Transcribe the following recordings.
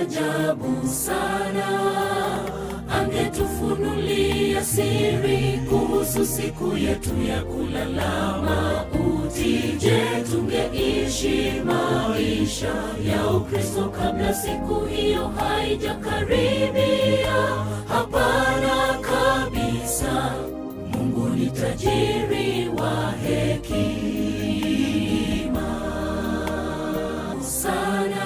Ajabu sana, angetufunulia siri kuhusu siku yetu ya kulala mauti. Je, tungeishi maisha ya Ukristo kabla siku hiyo haijakaribia? Hapana kabisa. Mungu ni tajiri wa hekima sana,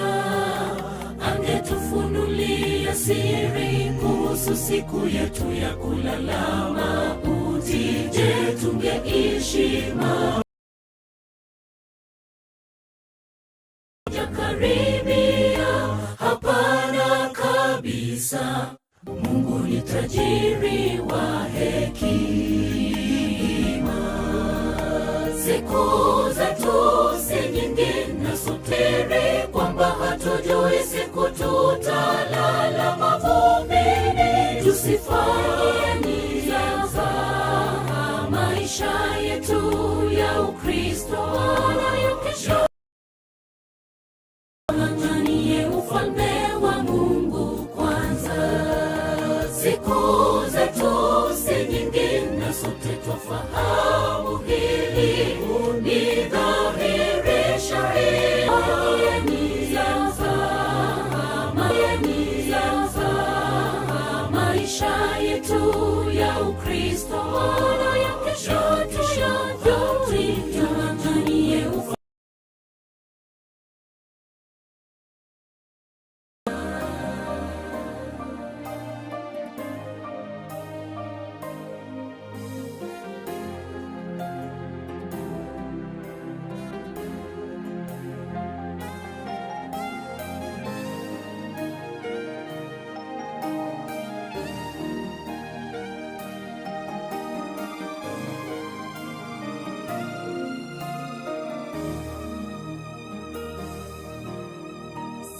angetufunulia siri kuhusu siku yetu ya kulala mauti. Je, tungeishi karibia? Hapana kabisa. Mungu ni tajiri wa hekima. Siku zetu si nyingi na sote kwamba hatujui siku tutalala mavumbini. Tusifanye mzaha maisha yetu ya Ukristo na ya kesho. Ng'ang'anie ufalme wa Mungu kwanza. Siku zetu si nyingi na sote twafahamu hili. Ni dhahiri shahiri maisha yetu ya Ukristo na ya kesho tuyajui. Tung'ang'anie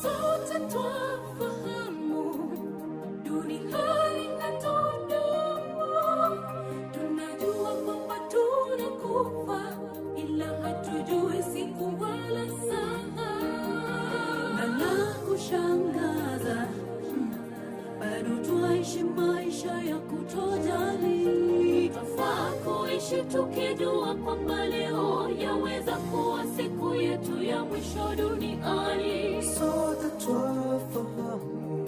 Sote twafahamu duniani hatudumu, tunajua kwamba tunakufa, ila hatujui siku wala saa. Na la kushangaza, bado twaishi maisha ya kutojali. Twafaa kuishi tukijua kwamba leo yaweza kuwa siku yetu ya mwisho duniani. Sote twafahamu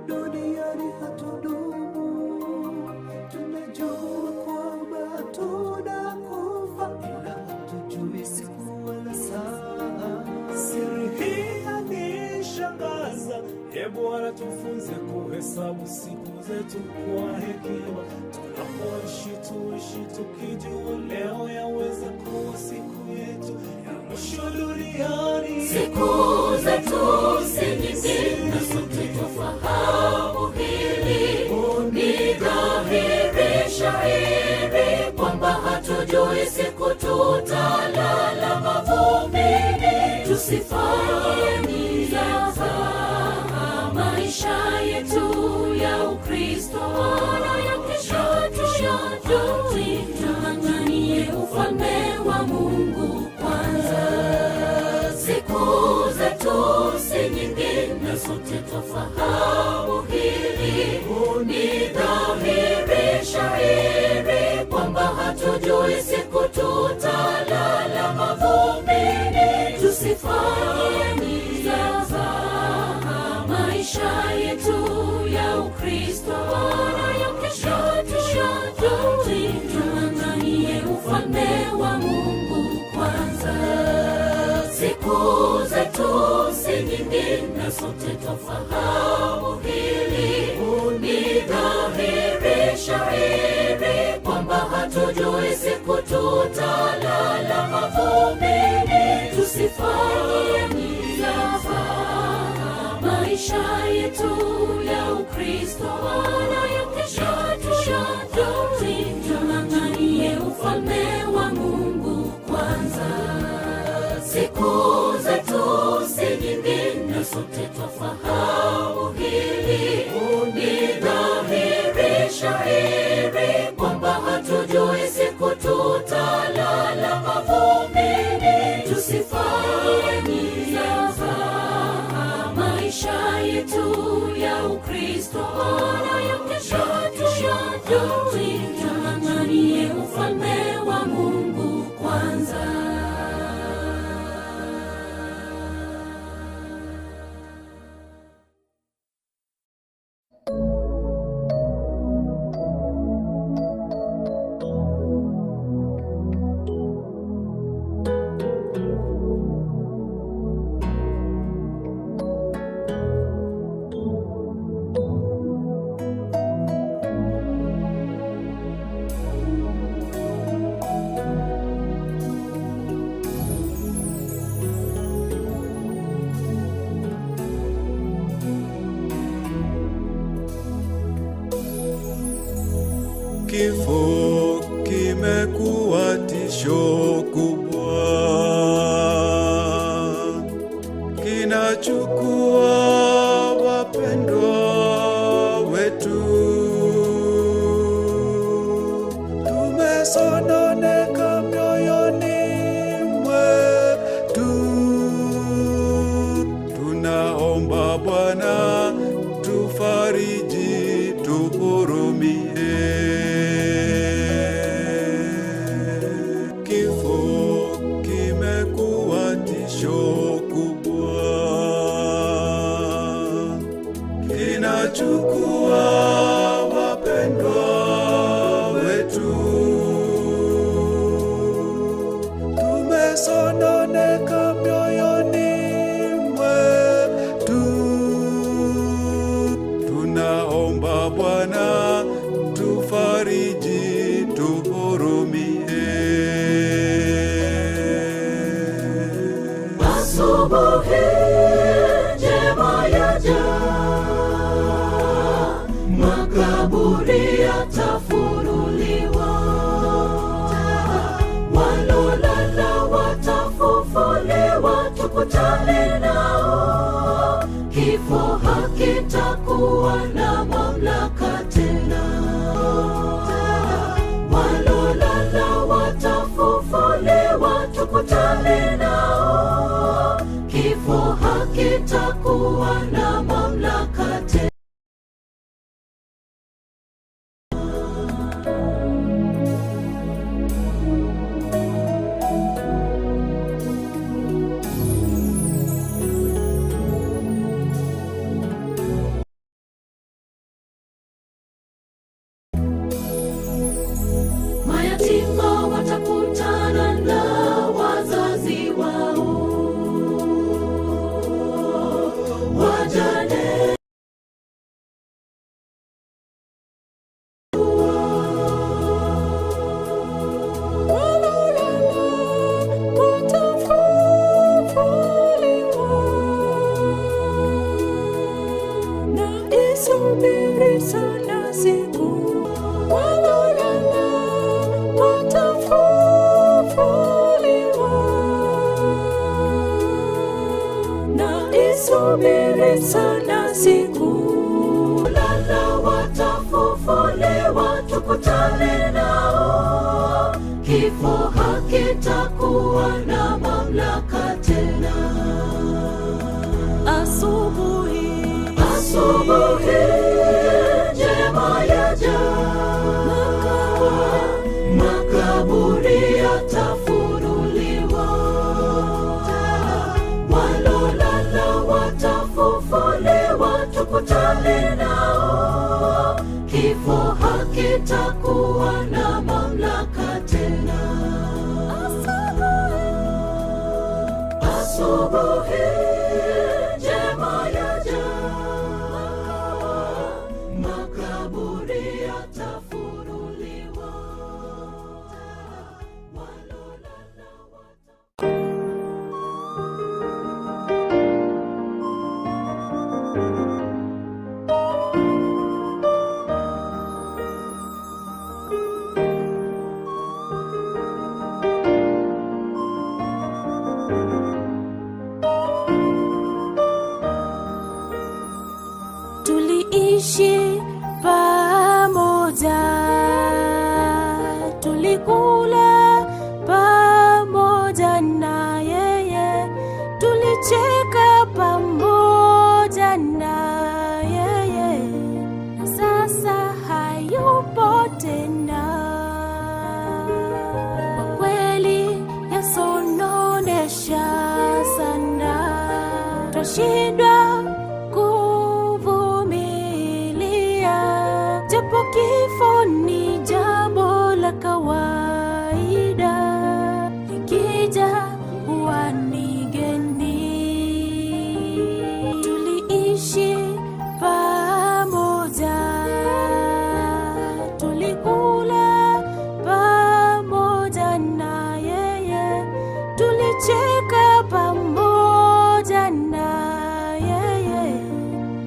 duniani hatudumu, tunajua kwamba tunakufa, ila hatujui siku wala saa. Siri hii yanishangaza, e Bwana, tufunze kuhesabu siku zetu kwa hekima. Tunapoishi tuishi tukijua leo yaweza kuwa siku yetu ya mwisho duniani. Siku zetu si nyingi na sote twafahamu hili. Ni dhahiri shahiri kwamba hatujui siku tutalala mavumbini. Tusifanye mzaha maisha yetu ya Ukristo na ya kesho tuyajui. Tung'ang'anie ufalme wa Mungu kwanza. Siku zetu si nyingi na sote twafahamu hili. Ni dhahiri shahiri kwamba hatujui siku tutalala mavumbini. Tusifanye mzaha maisha yetu ya Ukristo na ya kesho tuyajui. Tung'ang'anie ufalme wa Mungu kwanza. Siku zetu si nyingi na sote twafahamu hili. Ni dhahiri shahiri kwamba hatujui siku tutalala mavumbini. Tusifanye mzaha maisha yetu ya Ukristo na ya kesho tuyajui. Tung'ang'anie ufalme wa Mungu kwanza. Siku zetu si nyingi na sote twafahamu hili. Ni dhahiri shahiri kwamba hatujui siku tutalala mavumbini. Tusifanye mzaha maisha Maisha yetu ya Ukristo na ya kesho tuyajui, tung'ang'anie ufalme wa Mungu kwanza. Kifo kimekuwa tisho kubwa, kinachukua wapendwa wetu. Tumesononeka mioyoni mwetu, tunaomba Bwana tufariji, tuhurumie. Kifo kimekuwa tisho kubwa, kinachukua wapendwa wetu. Tumesononeka mioyoni mwetu, tunaomba Bwana tufariji, tuhurumie. Asubuhi njema yaja, makaburi yatafunuliwa, walolala watafufuliwa, tukutane nao. Kifo hakitakuwa na mamlaka tena, walolala watafufuliwa, tukutane nao. Kifo hakitakuwa na mamlaka tena. Mayatima watakutana na wazazi wao, wajane Naisubiri sana siku walolala watafufuliwa. Naisubiri sana siku lala watafufuliwa, tukutane nao. Kifo hakitakuwa na mamlaka tena. Asubuhi, Asubuhi njema yaja, makaburi yatafunuliwa, walolala watafufuliwa, tukutane nao. Kifo hakitakuwa na mamlaka tena. Asubuhi njema yaja, makaburi yatafunuliwa, walolala Tuliishi pamoja, tulikula pamoja na yeye, tulicheka pamoja. Twashindwa kuvumilia, japo kifo ni jambo la kawaida, likija huwa ni geni. Tuliishi pamoja, tulikula pamoja na yeye, tulicheka pamoja na yeye,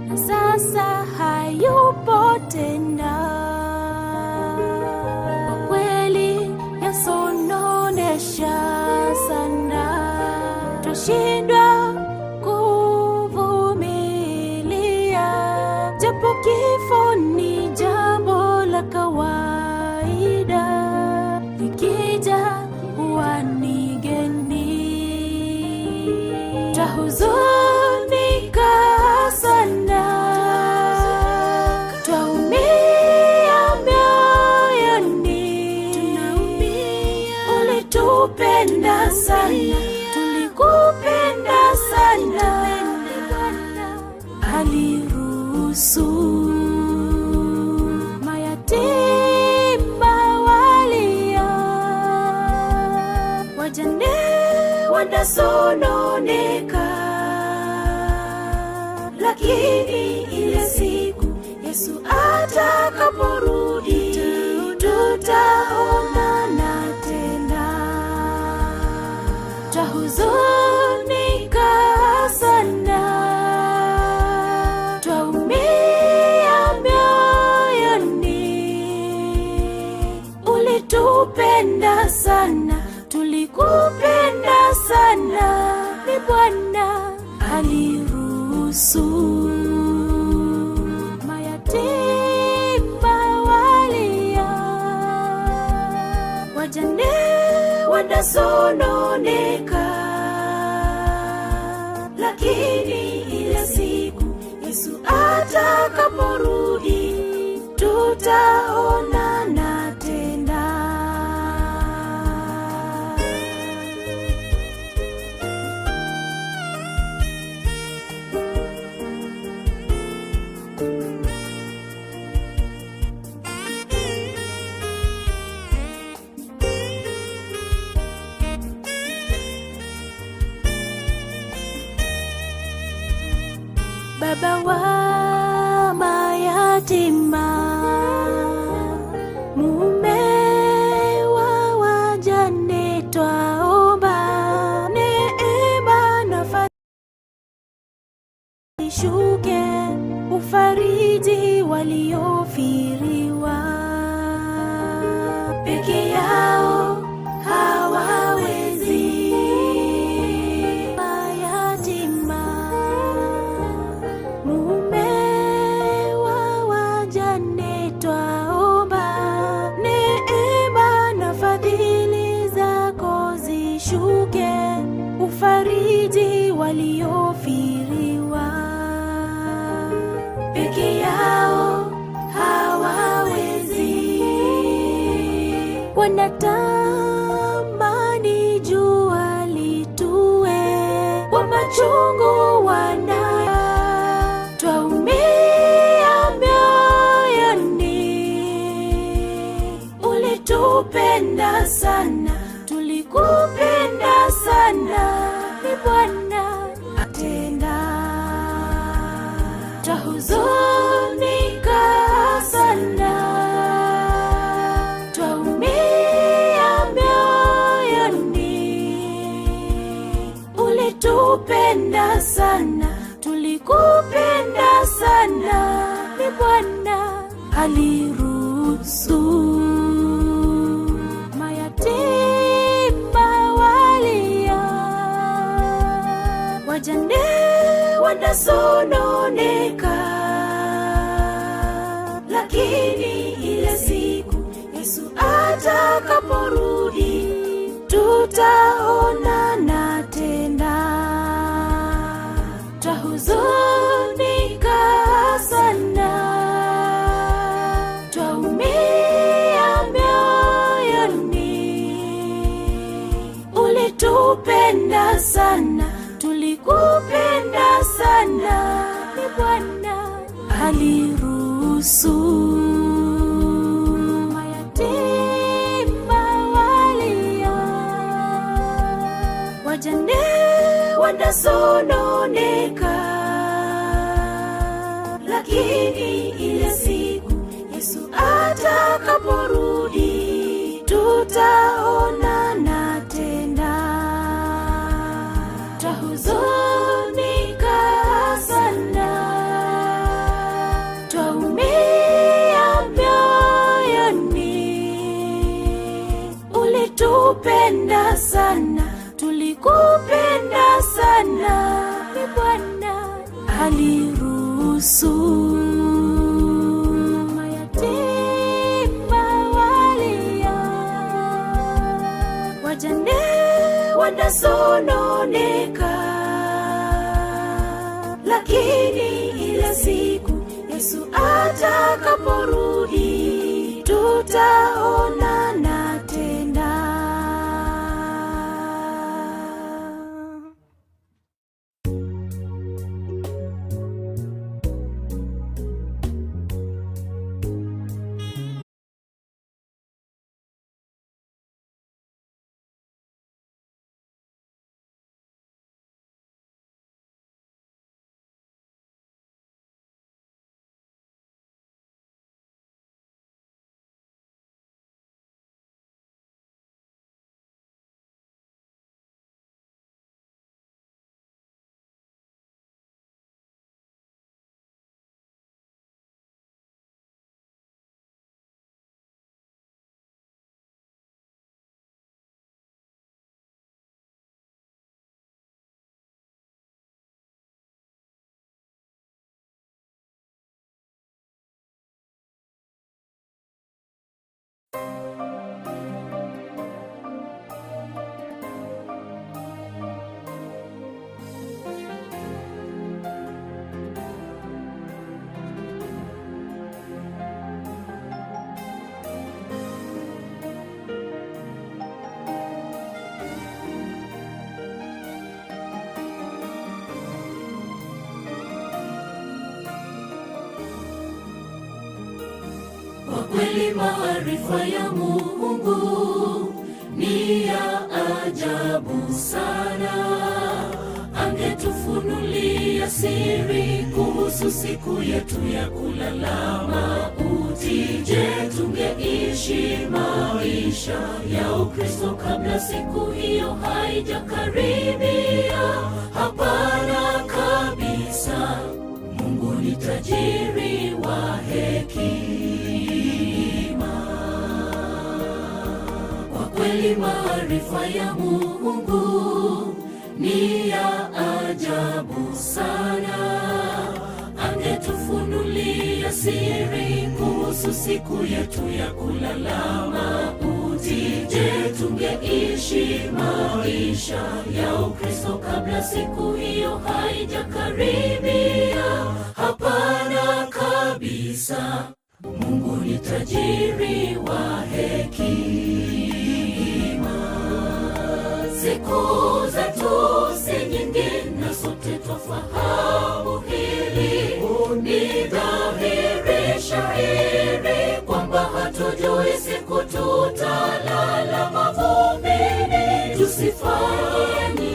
na sasa hayupo tena. Kwa kweli yasononesha sana, twashindwa kuvumilia, japo kifo ni jambo la kawaida, likija huwa ni geni. Twahuzunika sana, twaumia mioyoni, ulitupenda sana, tulikupenda sana, aliruhusu mayatima walia, wajane wanasononeka, lakini ile siku Yesu atakaporudi tutaonana tena. Twahuzunika sana, twaumia mioyoni, ulitupenda sana, tulikupenda sana, ni Bwana aliruhusu mayatima walia, wajane wanasononeka, lakini ile siku Yesu atakaporudi tutaonana tena. Baba wa mayatima, mume wa wajane, twaomba neema na fadhili ishuke, ufariji waliofiriwa, peke yao hawawezi. Mayatima, mume wa wajane, twaomba neema na fadhili zako zishuke, ufariji waliofiriwa, peke yao hawawezi. Wanatamani jua litue, kwa machungu wana twaumia mioyoni, ulitupenda sana, tulikupenda sana, ni Bwana atenda. Twahuzunika sana, twaumia mioyoni, ulitupenda sana, tulikupenda sana, ni Bwana aliruhusu mayatima walia, wajane wanasononeka, lakini ile siku Yesu atakaporudi tutaonana tena. Twahuzunika sana, twaumia mioyoni, ulitupenda sana, tulikupenda sana. aliruhusu. Mayatima walia, wajane wanasononeka, lakini ile siku Yesu atakaporudi tutaonana tena. Twahuzunika sana, twaumia mioyoni. Ulitupenda sana, tulikupenda sana, ni Bwana aliruhusu. Mayatima walia, wajane wanasononeka, lakini ile siku Yesu atakaporudi tutaonana tena. Kwa kweli maarifa ya Mungu ni ya ajabu sana. Angetufunulia siri kuhusu siku yetu ya kulala mauti. Je, tungeishi maisha ya Ukristo kabla siku hiyo haijakaribia? Hapana kabisa. Mungu ni tajiri wa hekima. Kwa kweli maarifa ya Mungu ni ya ajabu sana. Angetufunulia siri kuhusu siku yetu ya kulala mauti. Je, tungeishi maisha ya Ukristo kabla siku hiyo haijakaribia? Hapana kabisa. Mungu ni tajiri wa hekima. Siku zetu si nyingi na sote twafahamu hili. Ni dhahiri shahiri kwamba hatujui siku tutalala mavumbini. Tusifanye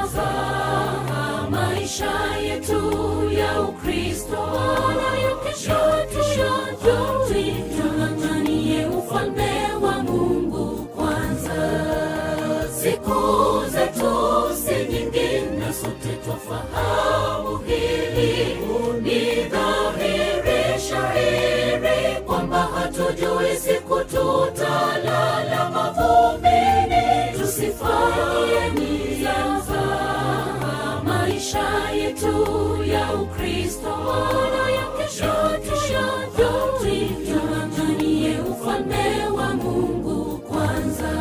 mzaha maisha yetu ya Ukristo, wala ya kesho tuyajui. Tung'ang'anie ufalme wa Mungu kwanza. Siku zetu si nyingi na sote twafahamu hili. Ni dhahiri shahiri kwamba hatujui siku tutalala mavumbini. Tusifanye mzaha maisha yetu ya Ukristo, wala ya kesho tuyajui. Tung'ang'anie ufalme wa Mungu kwanza.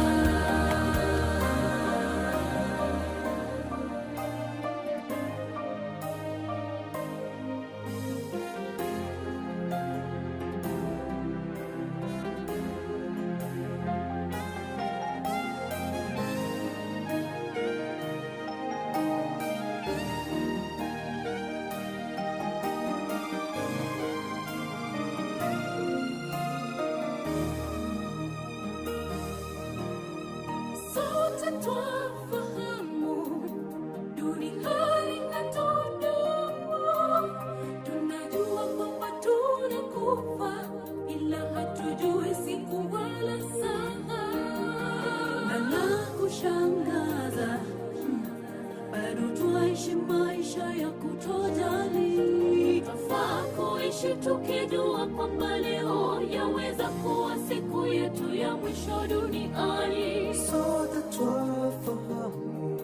kwamba leo yaweza kuwa siku yetu ya mwisho duniani. Sote twafahamu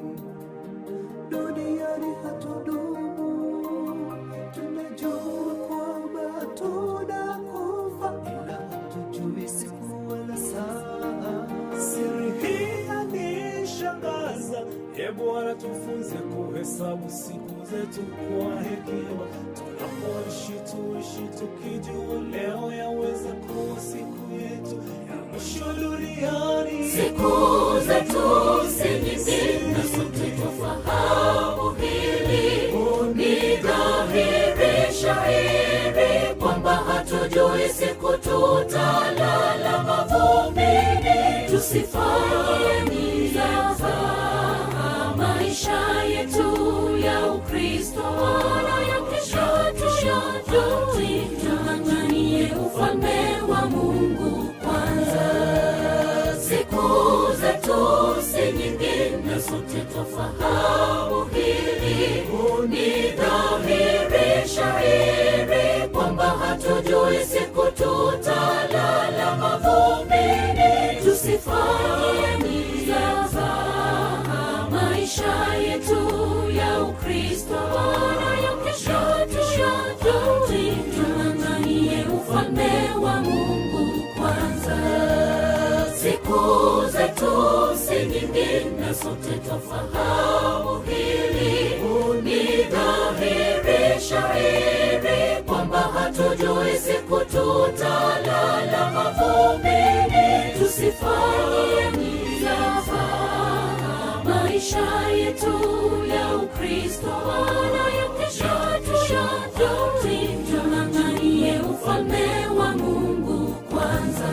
duniani hatudumu, tunajua kwamba tunakufa, ila hatujui siku wala saa. Siri hii yanishangaza, e Bwana, tufunze kuhesabu siku zetu kwa hekima. Tunapoishi tuishi tukijua leo yaweza kuwa siku yetu ya mwisho duniani. Siku zetu si nyingi na sote twafahamu hili. Ni dhahiri shahiri kwamba hatujui siku tutalala mavumbini. Tusifanye mzaha maisha yetu ya Ukristo, wala ya kesho hatuyajui. Tung'ang'anie ufalme wa Mungu kwanza. Siku zetu si nyingi na sote twafahamu hili. Ni dhahiri shahiri kwamba hatujui siku tutalala mavumbini. Tusifanye mzaha maisha yetu ya Ukristo, wala ya kesho hatuyajui. Tung'ang'anie ufalme wa Mungu kwanza. Siku zetu si nyingi na sote twafahamu hili. Ni dhahiri shahiri kwamba hatujui siku tutalala mavumbini. Tusifanye mzaha maisha yetu ya Ukristo, wala ya kesho hatuyajui. Tung'ang'anie ufalme wa Mungu kwanza.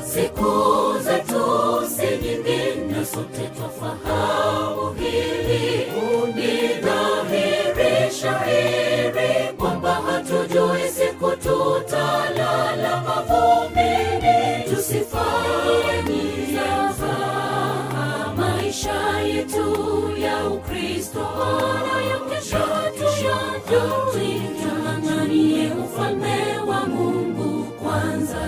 Siku zetu si nyingi na sote twafahamu hili. Ni dhahiri shahiri kwamba hatujui siku tutalala mavumbini. Tusifanye mzaha maisha yetu ya Ukristo, wala ya kesho hatuyajui. Tung'ang'anie ufalme wa Mungu kwanza.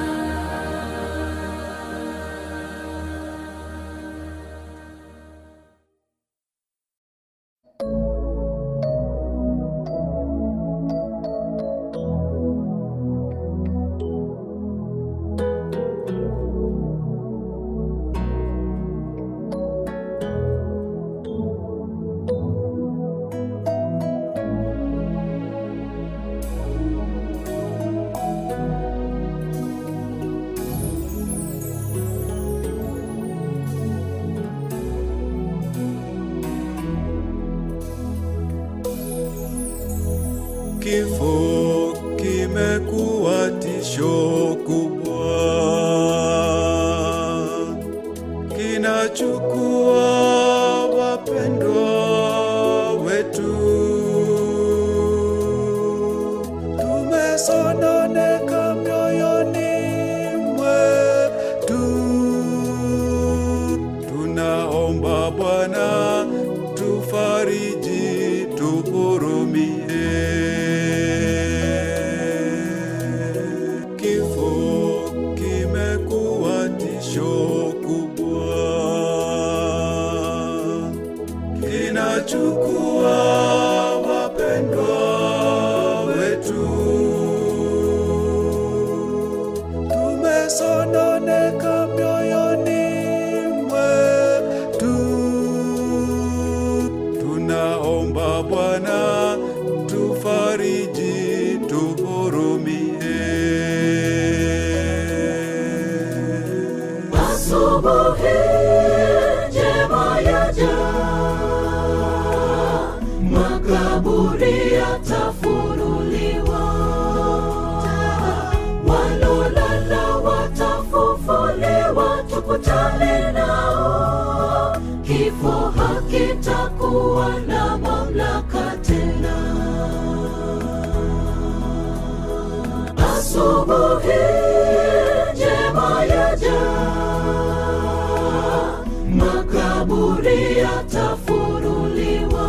Kifo kimekuwa tisho kubwa, kinachukua wapendwa wetu. Tumesononeka mioyoni mwetu, tunaomba Bwana tufariji, tuhurumie. Kifo kimekuwa tisho kubwa, kinachukua wapendwa wetu. Tumesononeka mioyoni mwetu, tunaomba Bwana tufariji, tuhurumie. Asubuhi njema yaja, makaburi yatafunuliwa, walolala watafufuliwa, tukutane nao. Kifo hakitakuwa na mamlaka tena. Asubuhi njema yaja, makaburi yatafunuliwa,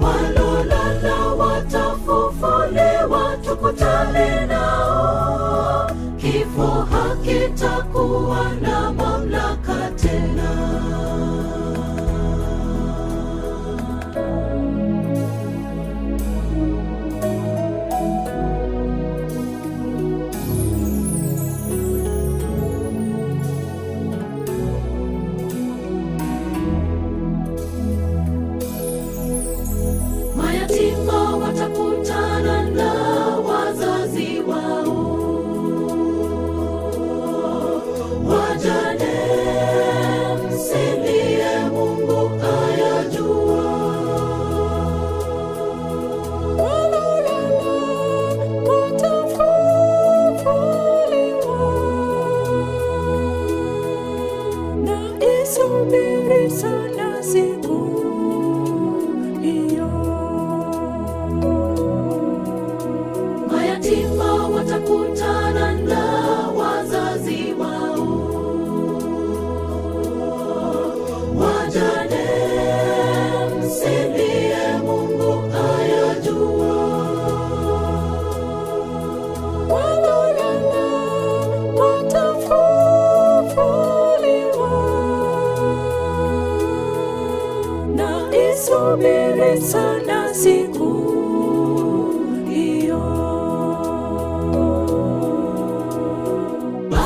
walolala watafufuliwa, tukutane siku hiyo.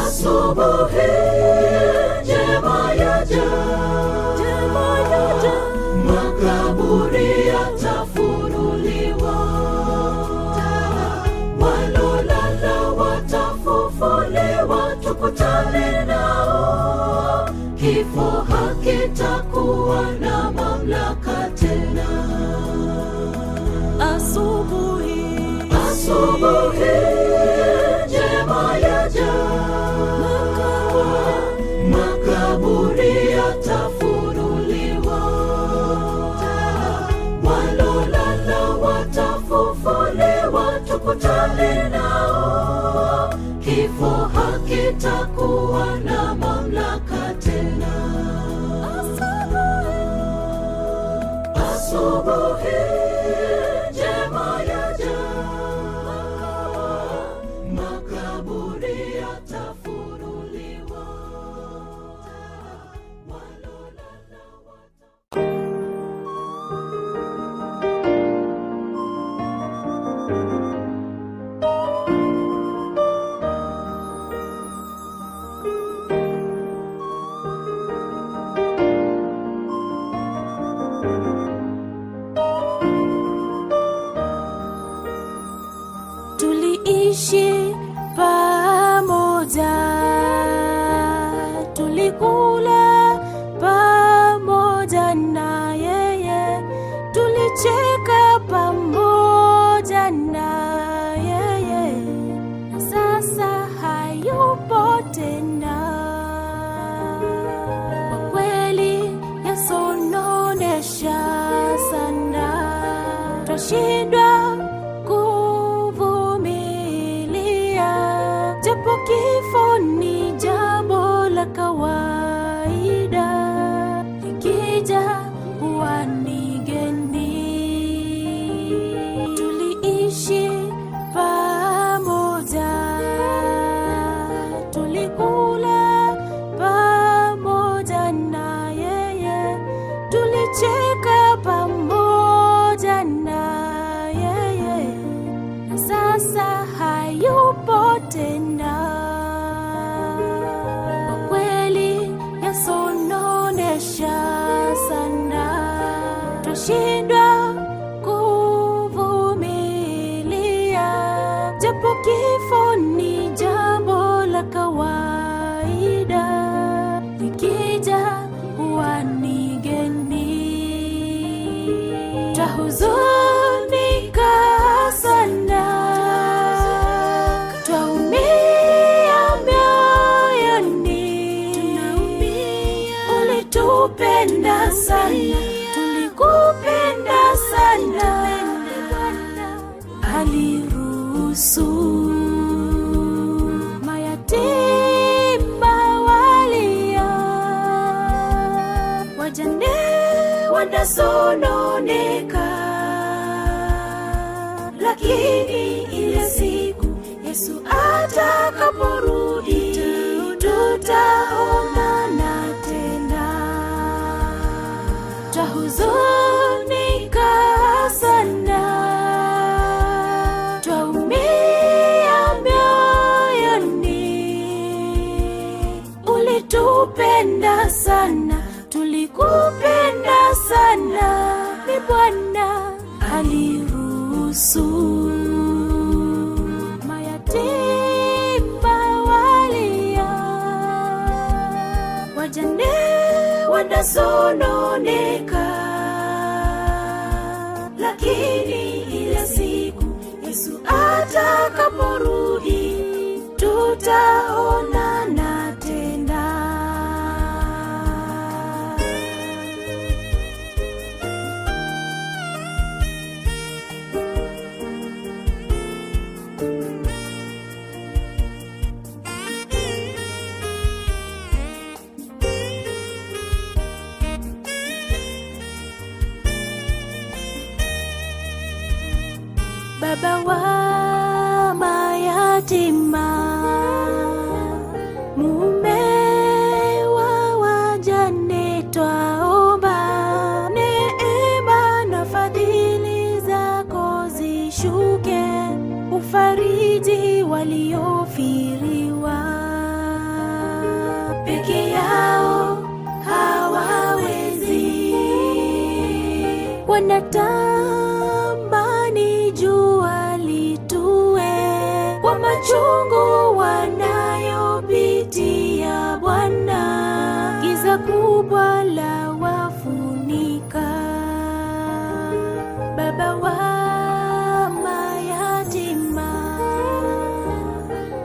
Asubuhi njema yaja, Njema yaja, makaburi yatafunuliwa, walolala watafufuliwa, tukutane nao. Kifo hakitakuwa na mamlaka tena. Asubuhi, Asubuhi njema yaja, makaburi yatafunuliwa, walolala watafufuliwa, tukutane nao. Kifo hakitakuwa na mamlaka tena. Asubuhi njema yaja, makaburi yatafunuliwa, walolala Tuliishi pamoja, tulikula pamoja na yeye, tulicheka pamoja na yeye, na sasa hayupo tena. Kwa kweli yasononesha sana, twashindwa kuvumilia, japo kifo ni jambo la kawaida, likija huwa ni geni. Tuliishi pamoja, tulikula pamoja na yeye, tulicheka pamoja na yeye, na sasa hayupo tena. Kwa kweli yasononesha sana, twashindwa kuvumilia, japo kifo ni jambo la kawaida, likija huwa ni geni. Twahuzunika sana, twaumia mioyoni, ulitupenda sana, tulikupenda sana, aliruhusu mayatima walia, wajane wanasononeka, lakini ile siku Yesu atakaporudi tutaonana tena. Twahuzunika sana, twaumia mioyoni, ulitupenda sana, tulikupenda sana, ni Bwana aliruhusu mayatima walia, wajane wanasononeka, lakini ile siku Yesu atakaporudi tutaonana tena. Baba wa mayatima, mume wa wajane, twaomba neema na fadhili. zishuke, ufariji waliofiriwa. Peke yao hawawezi, wanatamani jua litue kwa machungu wanayopitia Bwana, giza kubwa la wafunika. Baba wa mayatima,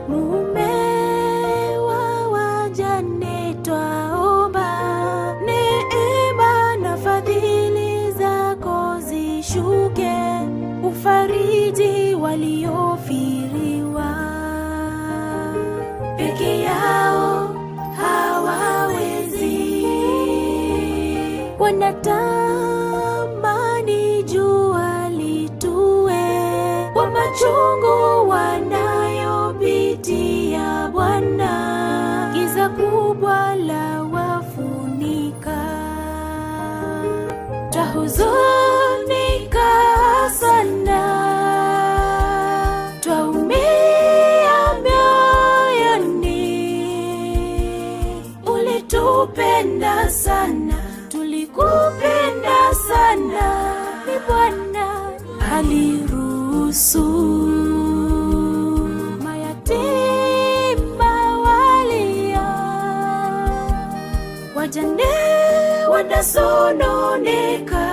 mume wa wajane, twaomba neema na fadhili zako zishuke, ufariji waliofiriwa. Peke yao hawawezi, wanatamani jua litue kwa machungu wanayopitia Bwana, giza kubwa la wafunika. Twahuzunika sana, twaumia mioyoni, ulitupenda sana, tulikupenda sana, ni Bwana aliruhusu mayatima walia, wajane wanasononeka,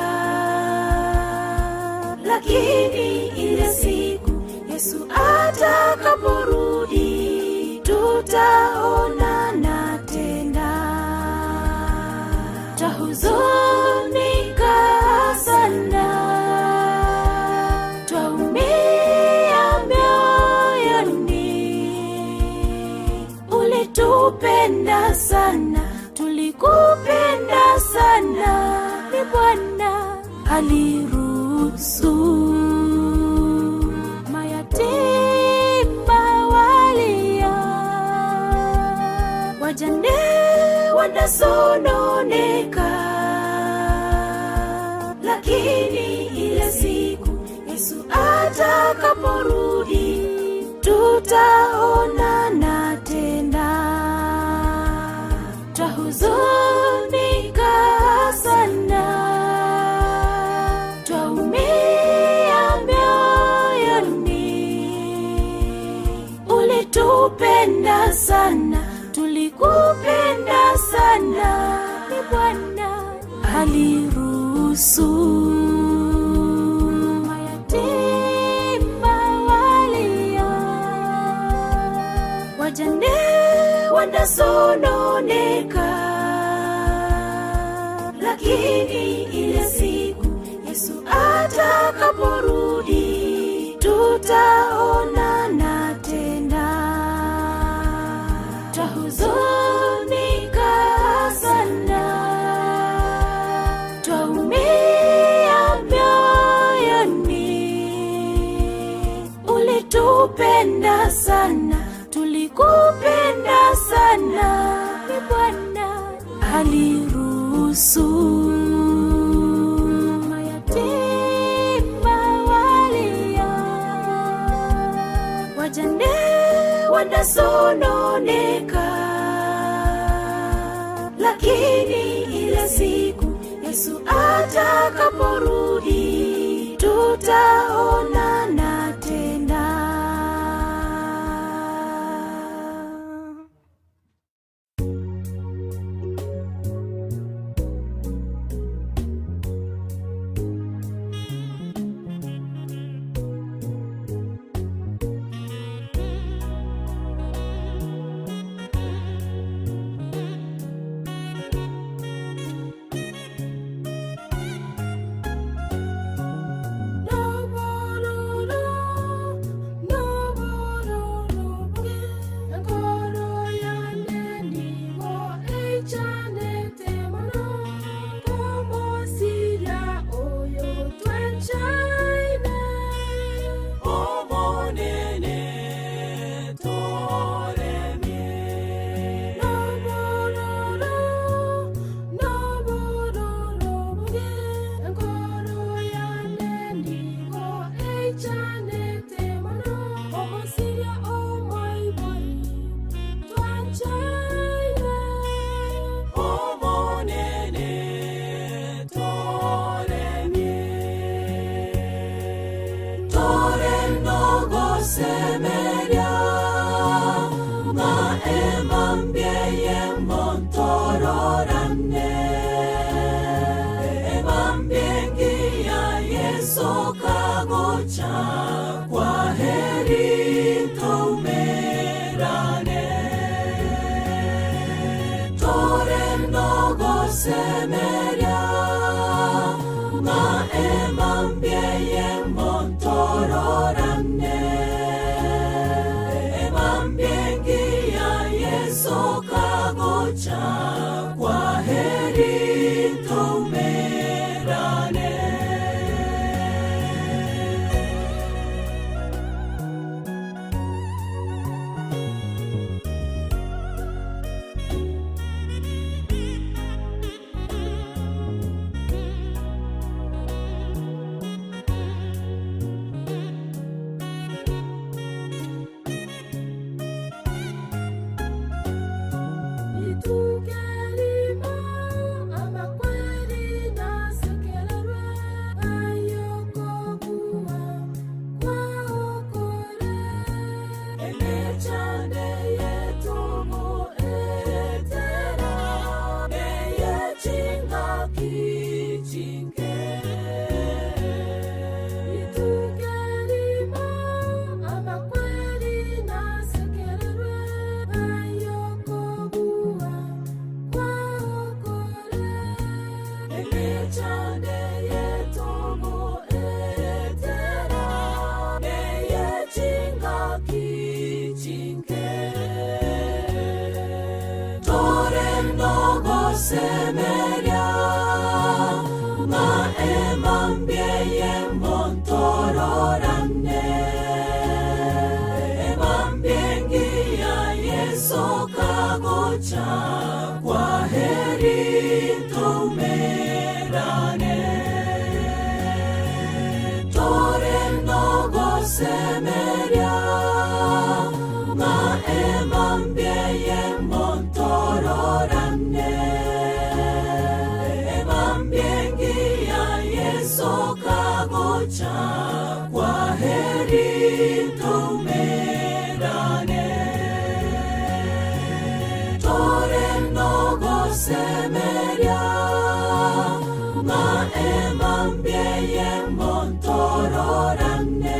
lakini ile siku Yesu atakaporudi tutaonana tena. Twahuzunika sana, twaumia mioyoni, ulitupenda sana, tulikupenda sana, ni Bwana aliruhusu mayatima walia, wajane wanasononeka, lakini ile siku Yesu atakaporudi tutaonana tena. Twahuzunika sana, twaumia mioyoni, ulitupenda sana, tulikupenda sana, ni Bwana aliruhusu mayatima walia, wajane wanasononeka, lakini ile siku Yesu atakaporudi tutaonana tena. Twahuzunika sana, twaumia mioyoni, ulitupenda sana, tulikupenda sana, ni Bwana aliruhusu mayatima walia, wajane wanasononeka, lakini ile siku Yesu atakaporudi tutaonana tena. Nabana Torenogosemeria Maemambieye montororane Emambiengia Yesu kagocha kwa heri tumerane Torenogosemeria Maemambieye montororane Emambiengia Yesu kagocha kwa heri tumerane. Torenogosemeria Maemambieye montororane Emambiengia Yesu kagocha kwa heri tumerane Torenogosemeria Maemambieye montororane Emambiengia Yesu kagocha kwa heri tumerane Torenogosemeria Maemambieye montororane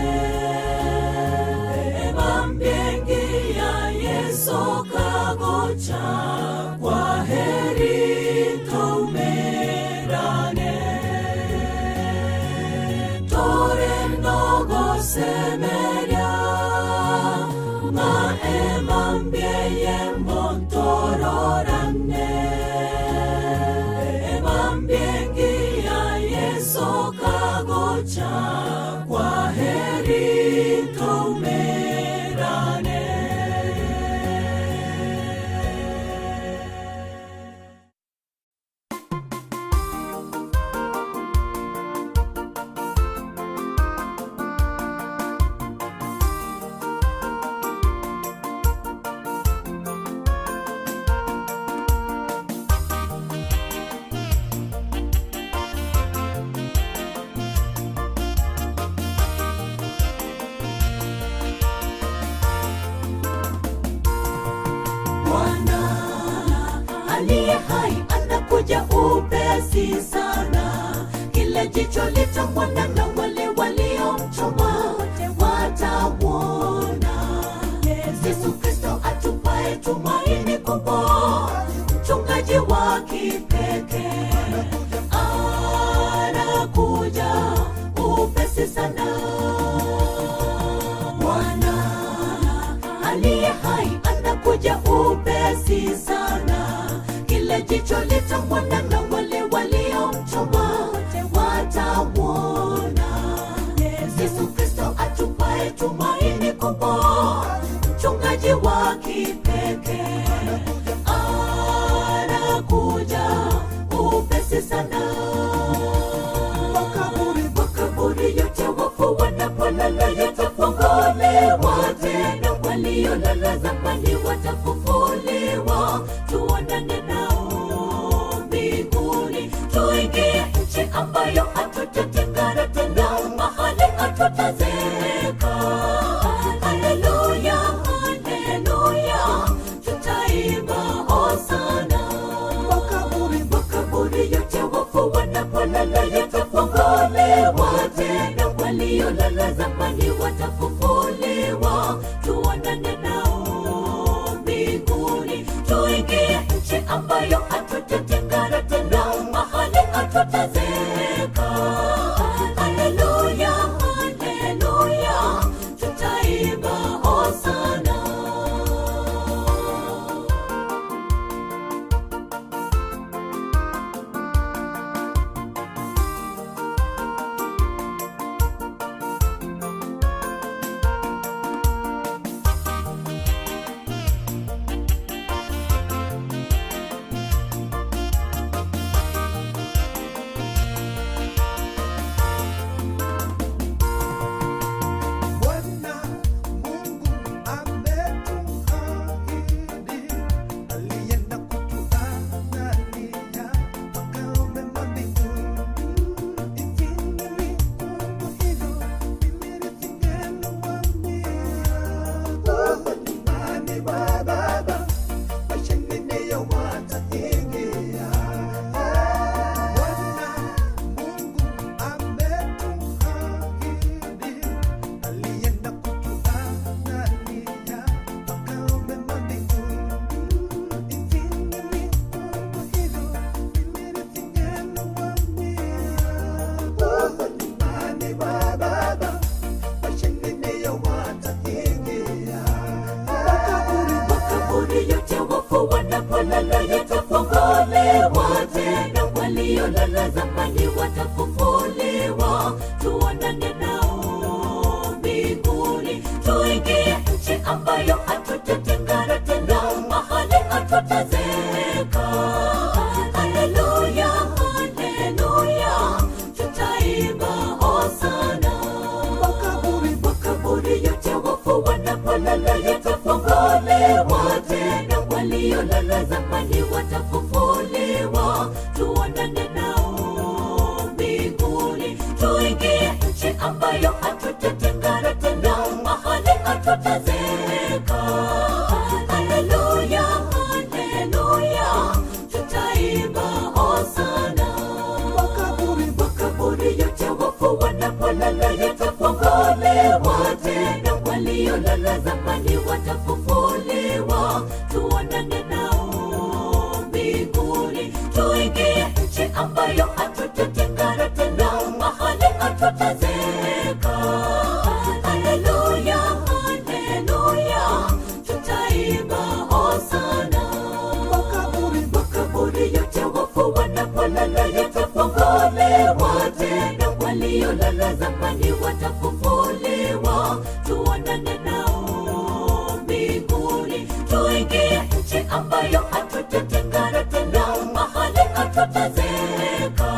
Emambiengia Yesu kagocha kwa heri tumerane Torenogosemeria Maemambieye montororane Emambiengia Yesu kagocha kwa heri tumerane. Bwana aliye hai anakuja upesi sana, kila jicho litamwona na wale waliomchoma watauona. Yesu Kristo atupae tumaini kubwa, mchungaji wa kipekee anakuja upesi sana. Bwana aliye hai anakuja upesi sana, kila jicho litamwona na wale waliomchoma watauona. Yesu Kristo atupae tumaini kubwa, mchungaji wa kipekee anakuja upesi sana. Makaburi yote wafu wanapolala yatafunguliwa tena, waliolala zamani watafufuliwa. Tuonane nao mbinguni, tuingie nchi ambayo hatutatengana tena, mahali hatutazeeka. Waliolala zamani watafufuliwa, tuonane nao mbinguni, tuingie nchi ambayo hatutatengana tena, mahali hatutazeeka. Haleluya, haleluya, tutaimba hosana. Bwana Mungu ametuahidi, alienda kutuandalia makao mema mbinguni. Ingelikuwa hivyo, mimi nisingeliwaambia. Huko nyumbani mwa Baba, washangilia wataingia. Bwana Mungu ametuahidi, alienda kutuandalia makao mema mbinguni. Ingelikuwa hivyo, mimi nisingeliwaambia. Huko nyumbani mwa Baba, washangilia wataingia. Makaburi yote wafu wanapolala yatafunguliwa tena, waliolala zamani watafufuliwa, tuonane nao mbinguni, tuingie nchi ambayo hatutatengana tena, mahali hatutazeeka. Haleluya, haleluya, tutaimba hosana. Makaburi yote wafu wanapolala yatafunguliwa tena, waliolala zamani watafufuliwa, tuonane nao mbinguni, tuingie nchi ambayo hatutatengana tena, mahali hatutazeeka. Haleluya, haleluya, tutaimba hosana. Makaburi yote wafu wanapolala yatafunguliwa tena, waliolala zamani watafufuliwa, tuonane nao mbinguni, tuingie nchi ambayo hatutatengana tena, mahali hatutazeeka. Haleluya, haleluya, tutaimba hosana. Makaburi yote wafu wanapolala yatafunguliwa tena, waliolala zamani watafufuliwa, tuonane nao mbinguni, tuingie nchi ambayo hatutatengana tena, mahali hatutazeeka.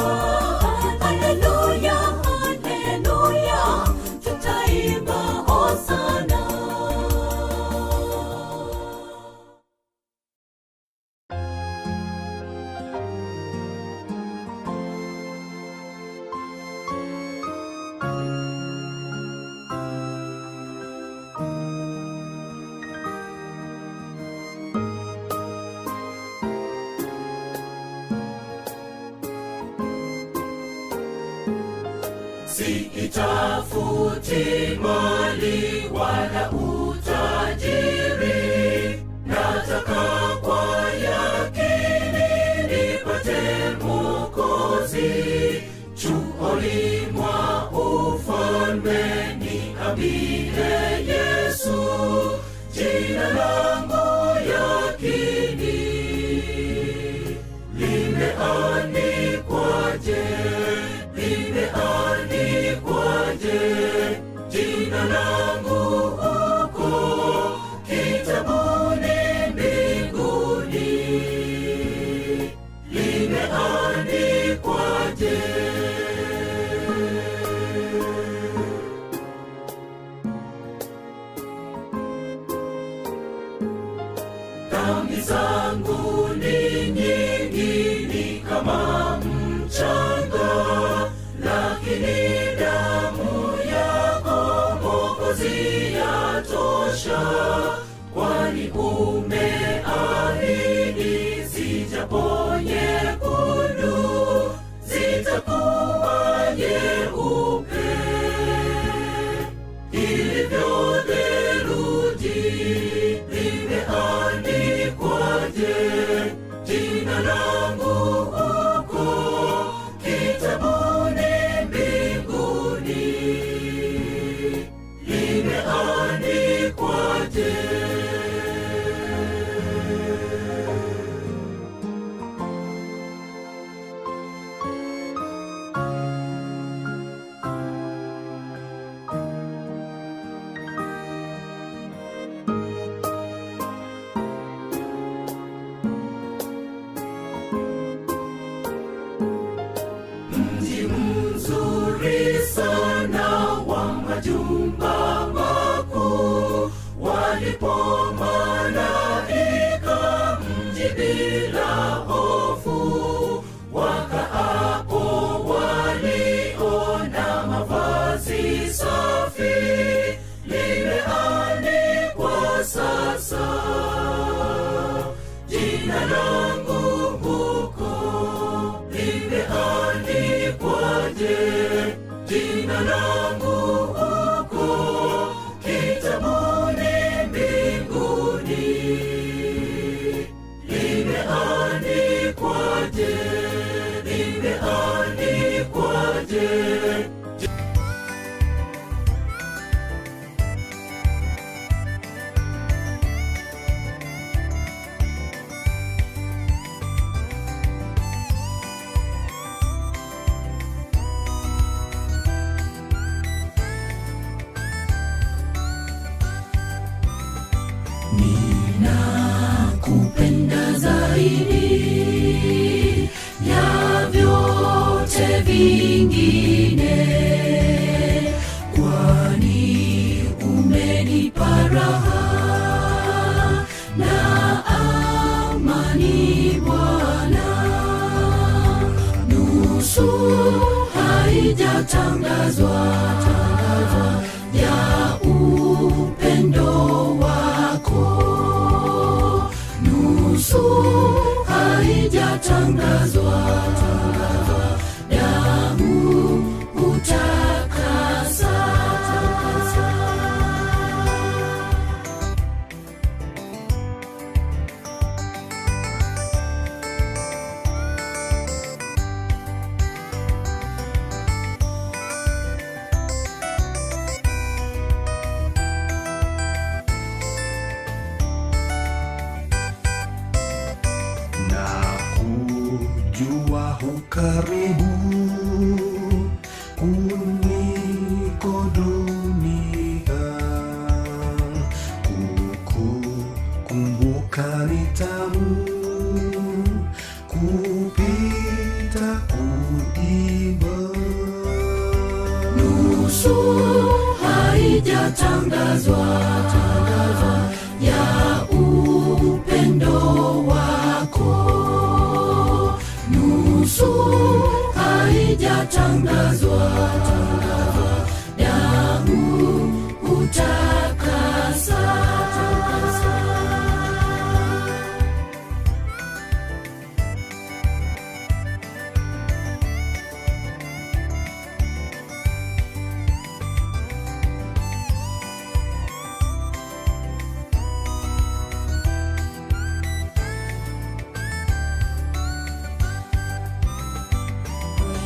Haleluya, haleluya, tutaimba hosana. Siitafuti mali wala utajiri, nataka kwa yakini nipate Mwokozi. Chuoni mwa ufalme niambie Yesu, jina langu yakini limeandikwaje? Limeandikwaje jina langu huko kitabuni mbinguni? Limeandikwaje? Dhambi zangu ni nyingi, ni kama mchanga, lakini damu yako Mwokozi yatosha, kwani umeahidi zijapo nyekundu zitakuwa nyeupe. Majumba makuu walipo malaika, mji bila hofu, wakaapo waliona mavazi safi, limeandikwa sasa jina langu huko, limeandikwaje jina langu huko kitabuni mbinguni, limeandikwaje, limeandikwaje? Ninakupenda zaidi ya vyote vingine, kwani umenipa raha na amani Bwana. Nusu haijatangazwa ya upendo wako, nusu haijatangazwa, damu hutakasa. Na kujua hukaribu kuliko dunia, kukukumbuka ni tamu kupita kuimba. Nusu haijatangazwa ya upendo wako, nusu haijatangazwa, damu hutakasa.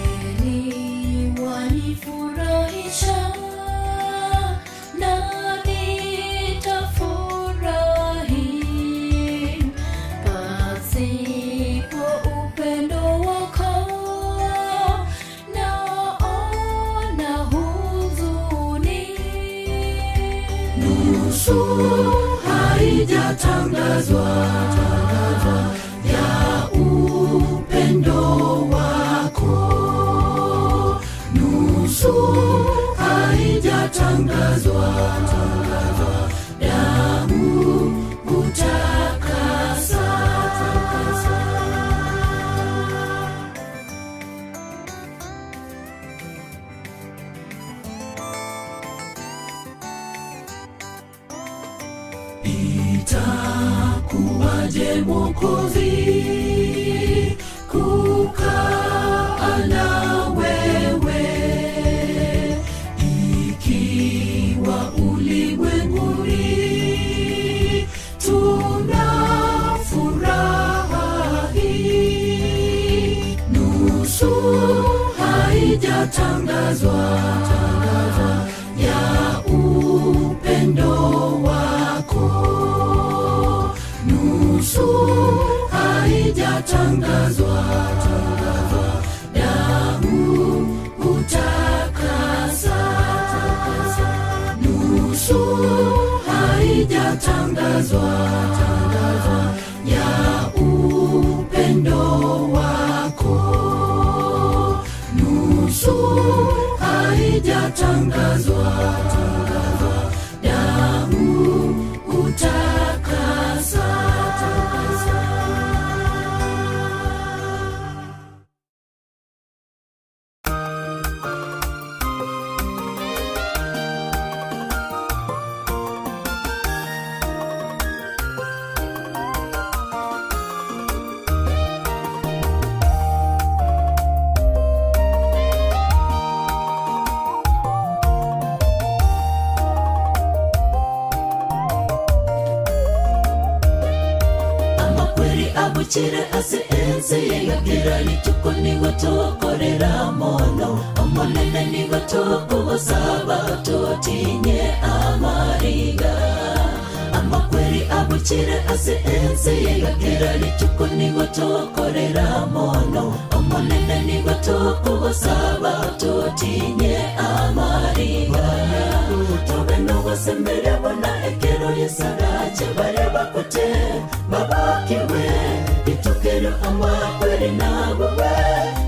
Kweli wanifurahisha na nitafurahi, pasipo upendo wako naona huzuni. Nusu haijatangazwa ya upendo wako, nusu haijatangazwa, damu hutakasa. Itakuwaje Mwokozi kukaa na wewe, ikiwa ulimwenguni tuna furaha hii? Nusu haijatangazwa ya upendo wako, nusu haijatangazwa, damu hutakasa. Nusu haijatangazwa ya upendo wako, nusu haijatangazwa. abuchire ase ense yegakira rituko nigo tokorera mono omonene nigo tokogosaba totinye amariga amakweri abuchire ase ense yegakira rituko nigo tokorera mono omonene nigo tokogosaba totinye amariga tobe nogosemberia bona ekero yesarache bare bakote babakiwe itukero amakweri nabowe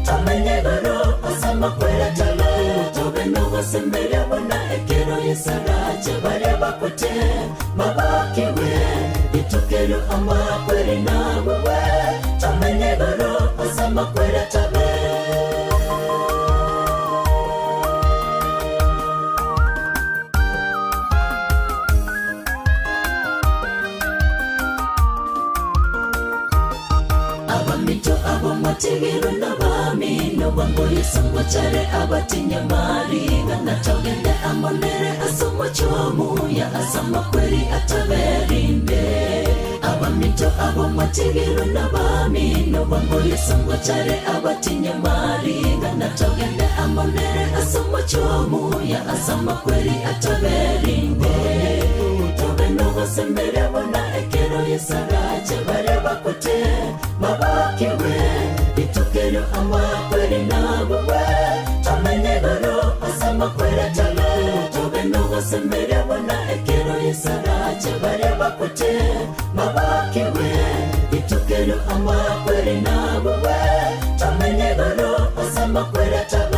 tomenye goro asamakwera talo tobe nogosemberia bona ekero yesarache bare bakote babakiwe itukero amakweri nabowe tomenye goro asamakwera tabe. Abategero n'abamino bamboye sangwa chare abatinya mariga natogende amonere asomo chomu ya asama kweri ataberinde abamito abategero n'abamino bamboye sangwa chare abatinya mariga natogende amonere asomo chomu ya asama kweri ataberinde tobe nogosemberia bona ekero yesarache bare bakote babakiwe itukero amakweri nabowe tomenye goro asamakwera talo tobe nogosemberia bona ekero yesarache bare bakote babakiwe itukero amakweri nabowe tomenye goro asamakwera tabe.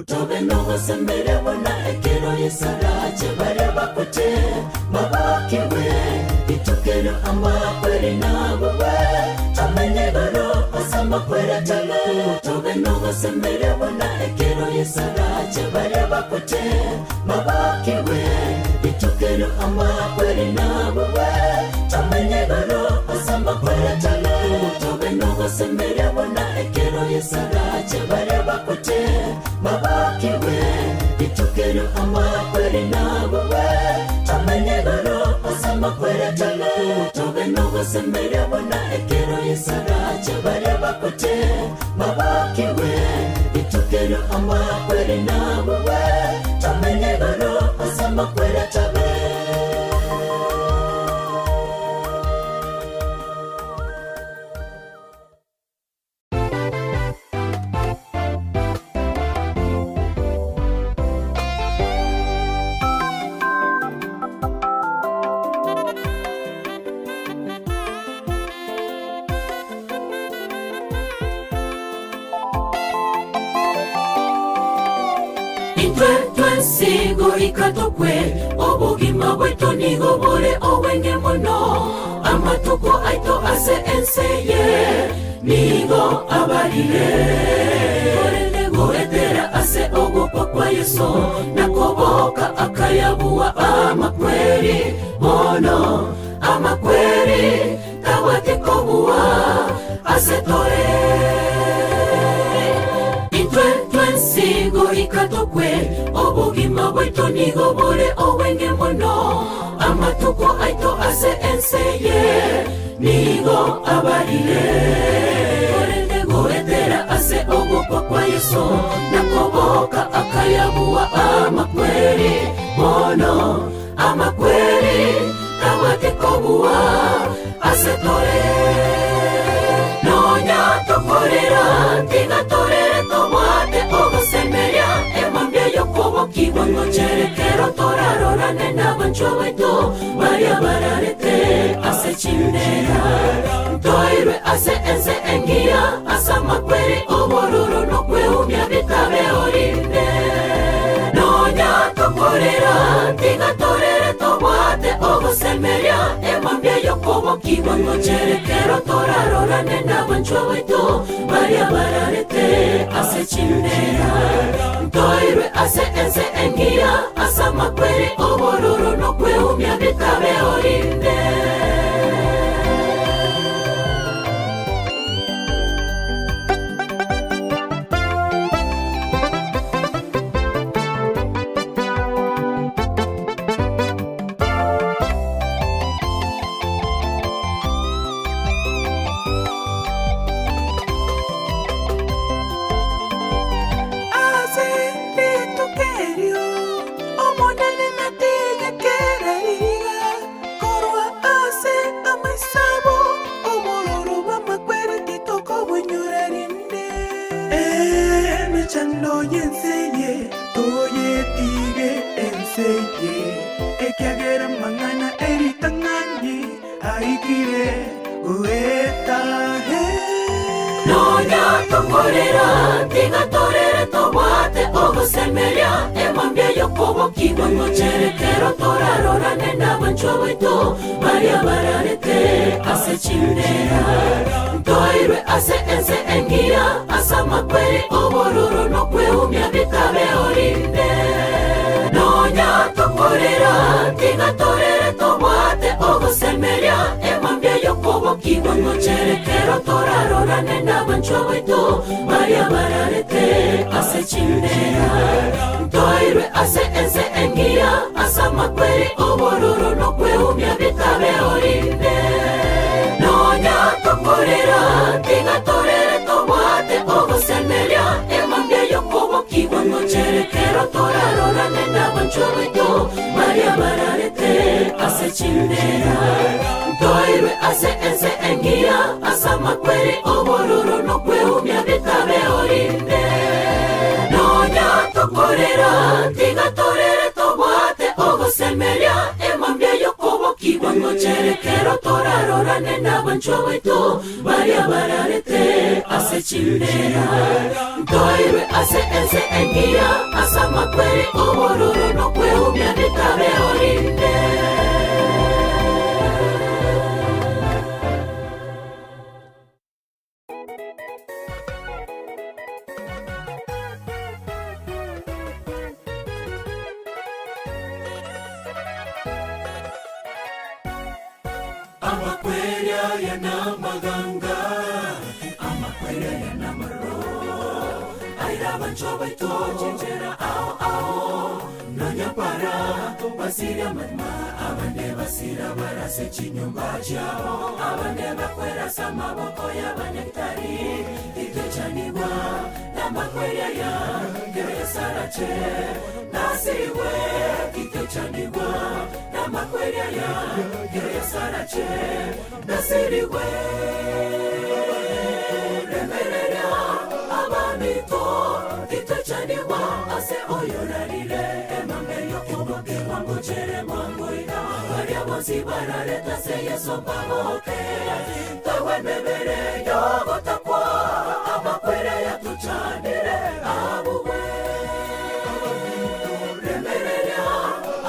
Tobe nogosemberia bona ekero yesarache bare bakote babakiwe itukero amakweri nabowe tomenye goro asamakwera talo tobe nogosemberia bona ekero yesarache bare bakote babakiwe itukero amakweri nabowe tomenye goro asamakwera talo tobe nogosemberia bona ekero yesarache bare bakote babakiwe itukero amakweri nabowe tomenye goro asamakwera talo tobe nogosemberia bona ekero yesarache bare bakote babakiwe itukero amakweri nabowe tomenye goro asamakwera tabe. Ikatokwe obugima bwetu nigo bore obwenge mono amatuko aito ase enseye nigo abarire korende goetera ase ogokwa kwa Yesu nakoboka akayabuwa amakweri mono amakweri tawatekobuwa ase tore intwe twensigo ikatokwe obugima bwetu nigo bore obwenge mono amatuko aito ase enseye nigo abarire korende goetera ase ogokwa kwa Yesu nakoboka akayabuwa amakweri mono amakweri tawatekobuwa ase tore nonya tokorera tigatorere tobwate ogosemeria emambia yokobokiwa ngocherekero torarorane n'abanchwa baitu baria bararete ase chimbera ntoirwe ase ense engiya ase amakweri obororo nokweumia bitabe orinde nonya tokorera tigatorere tobwate ogosemeria emambia yokobokiwa ngocherekero torarorane n'abanchwa baitu baria bararete ase chimbera ntoirwe ase ense engiya ase amakweri obororo nokweumia bitabe orinde. Emechando yenseye toyetige enseye ekiagera mang'ana eritang'ani aikire goetahe Nonya tokorera tigatorere tobwate ogosemeria emambia yokobokigwa ngocherekero torarorane n'abanchwa baitu baria bararete ase chindera ntoirwe ase ense engiya ase amakweri obororo nokweumia bitabe orinde Nonya tokorera tigatorere tobwate ogosemeria emambia yokobokigwa ngocherekero torarorane n'abanchwa baitu baria bararete ase chindera ntoirwe ase ense engiya ase amakweri obororo nokweumia bitabe orinde Nonya tokorera tigatorere tobwate ogosemeria emambia yokobokigwa ngocherekero torarorane n'abanchwa baitu baria bararete ase chindera ntoirwe ase ense engiya ase amakweri obororo nokweumia bitabe orinde Nonya tokorera tigatorere tobwate ogosemeria emambia yokobokigwa ngocherekero torarorane n'abanchwa baitu baria bararete ase chindera ntoirwe ase ense engiya ase amakweri obororo nokweumia bitabe orinde Amakwerya yanamaganga amakwerya yanamaro aira bancho baito chinjera ao ao nonyapara basira matma abande basira barase chinyumba chabo abande bakwerasa maboko y'abanyakitari itechanigwa namakwerya ya keresarache nasiriwe kitechanigwa namakwerya ya keresarache nasiriwe remerera abamito kitechanigwa ase oyorarire emambe yokobokigwa ngochere mwangoina baria bonsi barareta se Yesu mbaboke tawe mebere yogotakwa amakwere yatuchanire abuwe remerera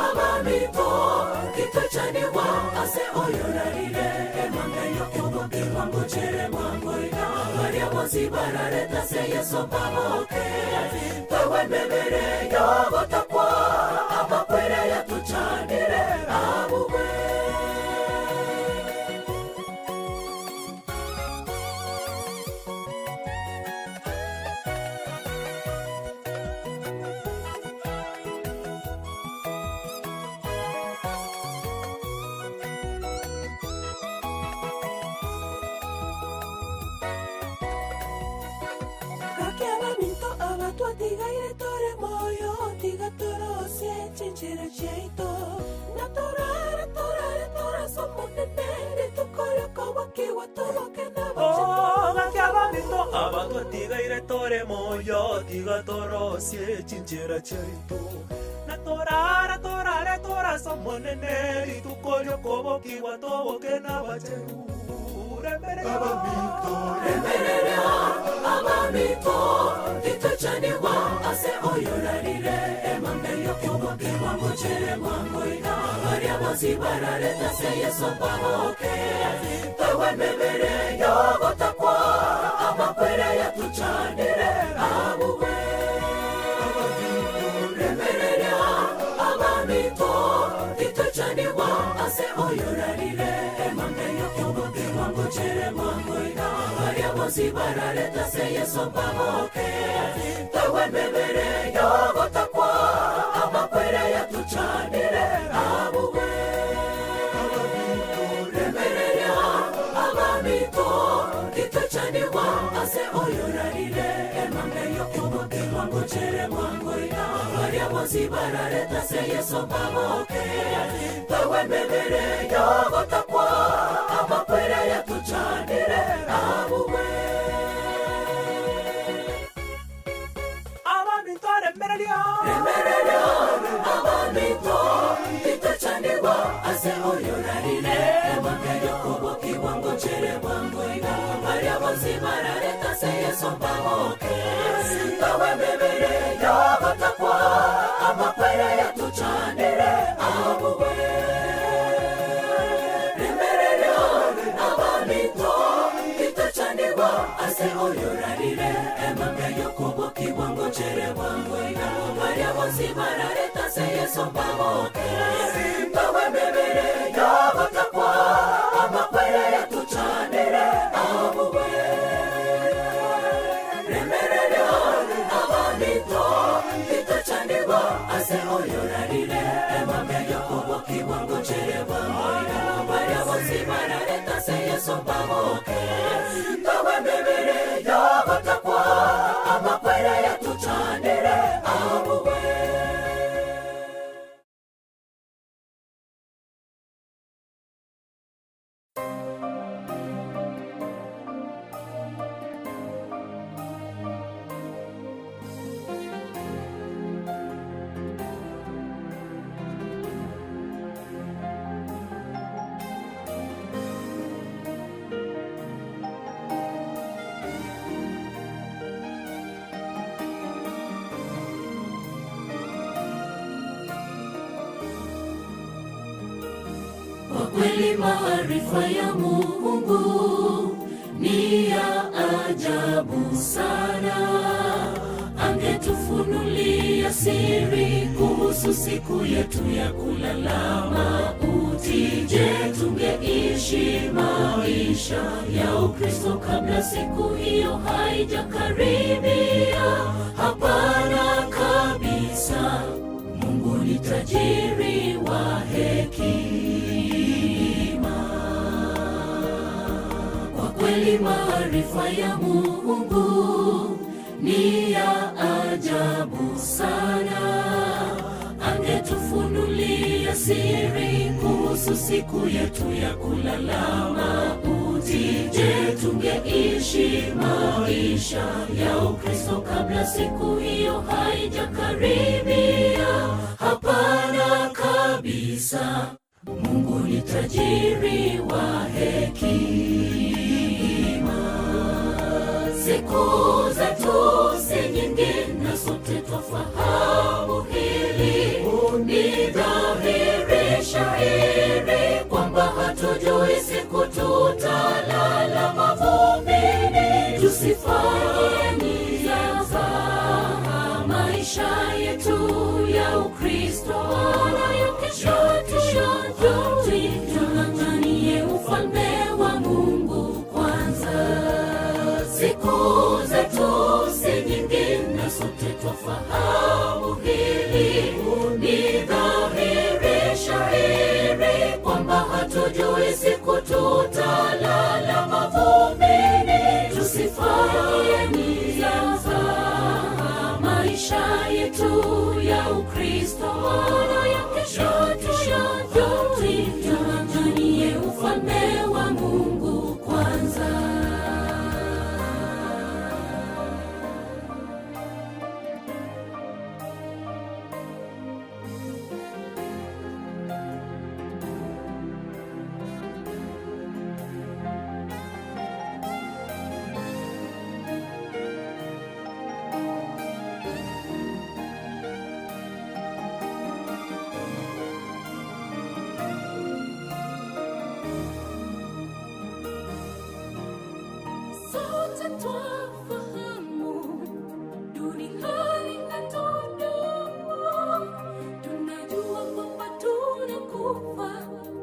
abamito kitechanigwa ase oyorarire emambe yokobokigwa ngochere mwangoina baria bonsi barareta se Yesu mbaboke tawe mebere yogotakwa amakwere yatuchanire abuwe Tigaire tore moyo tigatorose chinchera cheito natorare torare tora somonene tukora kowakiwa toboke na Oh gakiabamito abatwa tigaire tore moyo tigatorose chinchera cheito natorare torare tora somonene tukora kowakiwa toboke na bacheru abamito remerera abamito titochanigwa ase oyorarire emambe yokobokigwa ngochere mwangoina baria bonsi barareta se Yesu mbaboke tawe mebere yogotakwa amakwere yatuchanire abuwe remerera abamito titochanigwa ase oyorarire emambe yokobokigwa ngochere mwangoina baria bonsi barareta se Yesu mbaboke tawe mebere yogotakwa amakwere yatuchanire abuwe remerera abamito titochanigwa ase oyorarire emambe yokobokigwa ngochere mwangoina baria bonsi barareta se Yesu mbaboke tawe mebere yogotakwa amakwere yatuchanire abuwe Yesu mbamoke. Tawe mibere yogotakwa amakwere yatuchanire abuwe. Remereryo abamito kitachanirwa ase oyorarire emambe yokubokiwa ngochere bwangoiga baria bonsi barareta se Yesu mbamoke. Tawe mibere yogotakwa amakwere yatuchanire abuwe. Remereryo abamito kitachanirwa ase oyorarire emambe yokubokiwa ngochere bwangoiga baria bonsi barareta se Yesu mbamoke. Tawe mibere yogotakwa amakwere yatuchanire abuwe. Kwa kweli maarifa ya Mungu ni ya ajabu sana. Angetufunulia siri kuhusu siku yetu ya kulala mauti. Je, tungeishi maisha ya Ukristo kabla siku hiyo haijakaribia? Hapana kabisa. Mungu ni tajiri wa hekima. Kwa kweli maarifa ya Mungu ni ya ajabu sana. Angetufunulia siri kuhusu siku yetu ya kulala mauti. Je, tungeishi maisha ya Ukristo kabla siku hiyo haijakaribia? Hapana kabisa. Mungu ni tajiri wa hekima. Siku zetu si nyingi na sote twafahamu hili. Ni dhahiri shahiri kwamba hatujui siku tutalala mavumbini. Tusifanye mzaha maisha yetu ya Ukristo na ya kesho tuyajui. Tung'ang'anie ufalme wa Mungu kwanza. Siku zetu si nyingi na sote twafahamu hili. Ni dhahiri shahiri kwamba hatujui siku tutalala mavumbini. Tusifanye mzaha maisha yetu ya Ukristo na ya kesho tuyajui. Tung'ang'anie ufalme wa Mungu kwanza. Sote twafahamu duniani hatudumu. Tunajua kwamba tunakufa,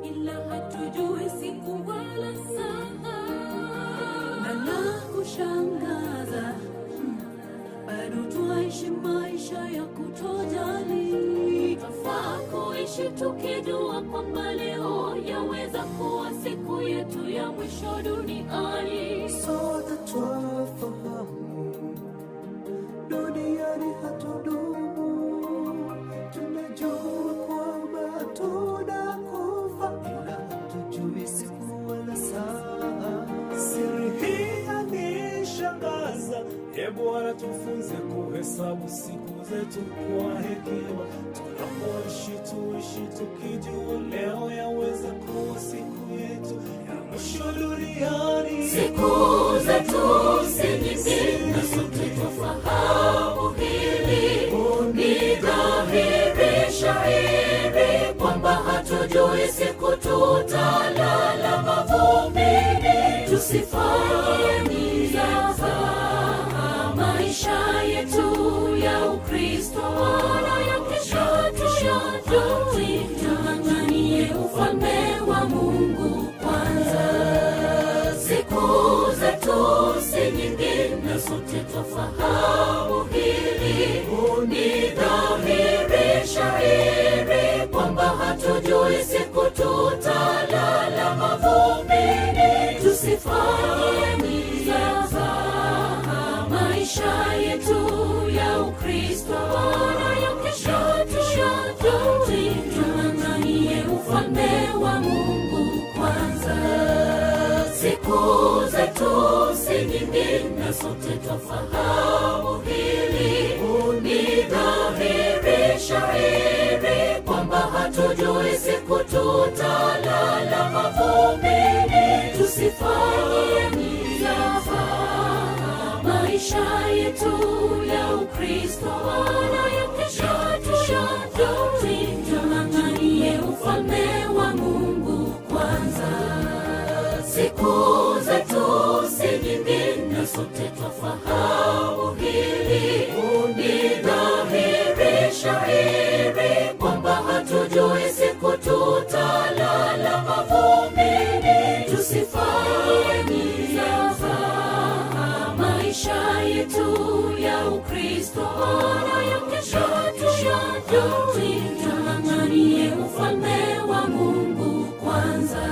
ila hatujui siku wala saa. Na la kushangaza, bado twaishi maisha ya kutojali. Twafaa kuishi tukijua kwamba leo yaweza kuwa siku yetu ya mwisho duniani. Sote twafahamu duniani hatudumu, tunajua kwamba tunakufa, ila hatujui siku wala saa. Siri hii yanishangaza, e Bwana tufunze kuhesabu siku zetu kwa hekima. Tunapoishi tuishi tukijua leo yaweza kuwa siku yetu ya mwisho duniani. Siku zetu si nyingi. siku tutalala mavumbini, tusifanye mzaha maisha yetu ya Ukristo wala ya kesho tuyajui. Tung'ang'anie ufalme wa Mungu kwanza. Siku zetu si nyingi na sote twafahamu hili. Ni dhahiri shahiri kwamba hatujui siku tutalala mavumbini, tusifanye mzaha maisha yetu ya Ukristo wala ya kesho tuyajui. Tung'ang'anie ufalme wa Mungu kwanza. Siku zetu si nyingi na sote twafahamu hili. Ni dhahiri shahiri kwamba hatujui siku tutalala mavumbini, tusifanye mzaha maisha yetu ya Ukristo wala ya kesho tuyajui. Tung'ang'anie ufalme wa Mungu kwanza. Siku zetu si nyingi na sote twafahamu hili. Ni dhahiri shahiri kwamba hatujui siku tutalala mavumbini, tusifanye mzaha maisha yetu ya Ukristo wala ya kesho tuyajui. Tung'ang'anie ufalme wa Mungu kwanza.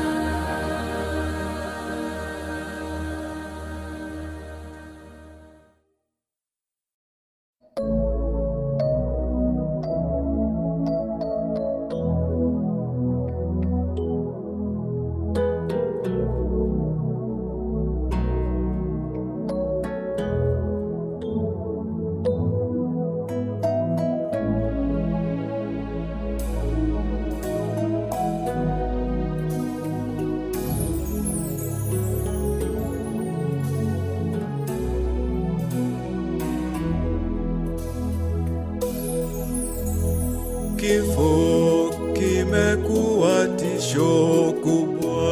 Kifo kimekuwa tisho kubwa,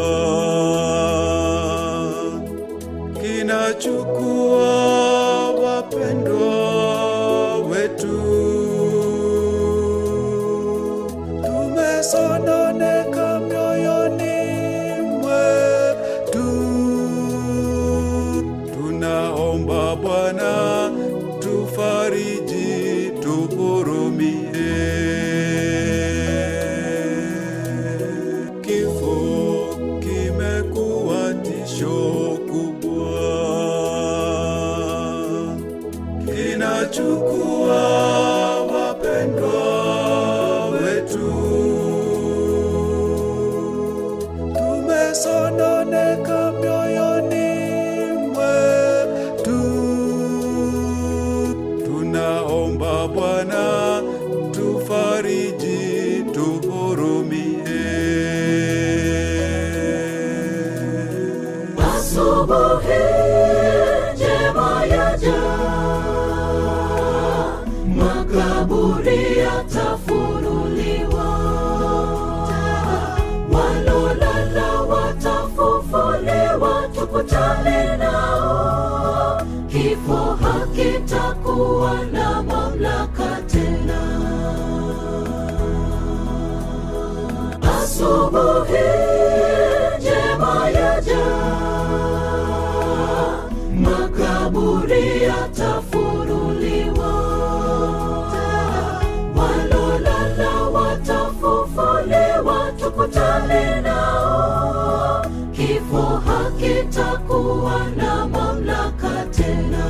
kinachukua wapendwa wetu. Tumesononeka mioyoni mwetu, tunaomba Bwana tufariji, tuhurumie. Kifo kimekuwa tisho kubwa, kinachukua wapendwa wetu. Tumesononeka mioyoni mwetu, tunaomba Bwana tufariji, tuhurumie. Asubuhi njema yaja, makaburi yatafunuliwa, walolala watafufuliwa, tukutane nao. Kifo hakitakuwa na mamlaka tena. Asubuhi njema yaja, makaburi yatafunuliwa, walolala watafufuliwa, tukutane nao. Kifo hakitakuwa na mamlaka tena.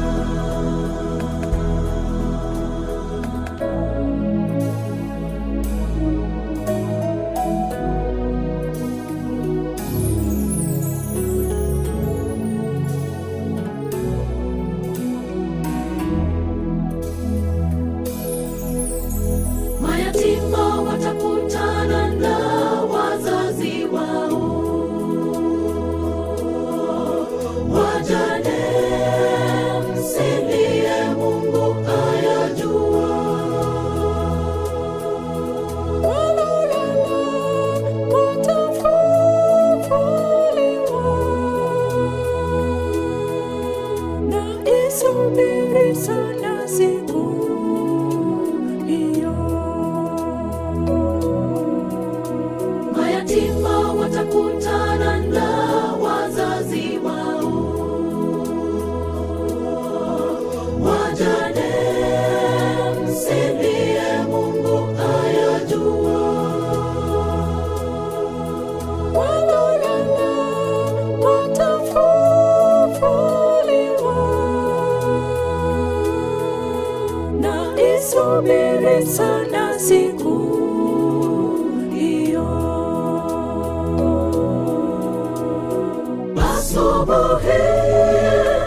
Asubuhi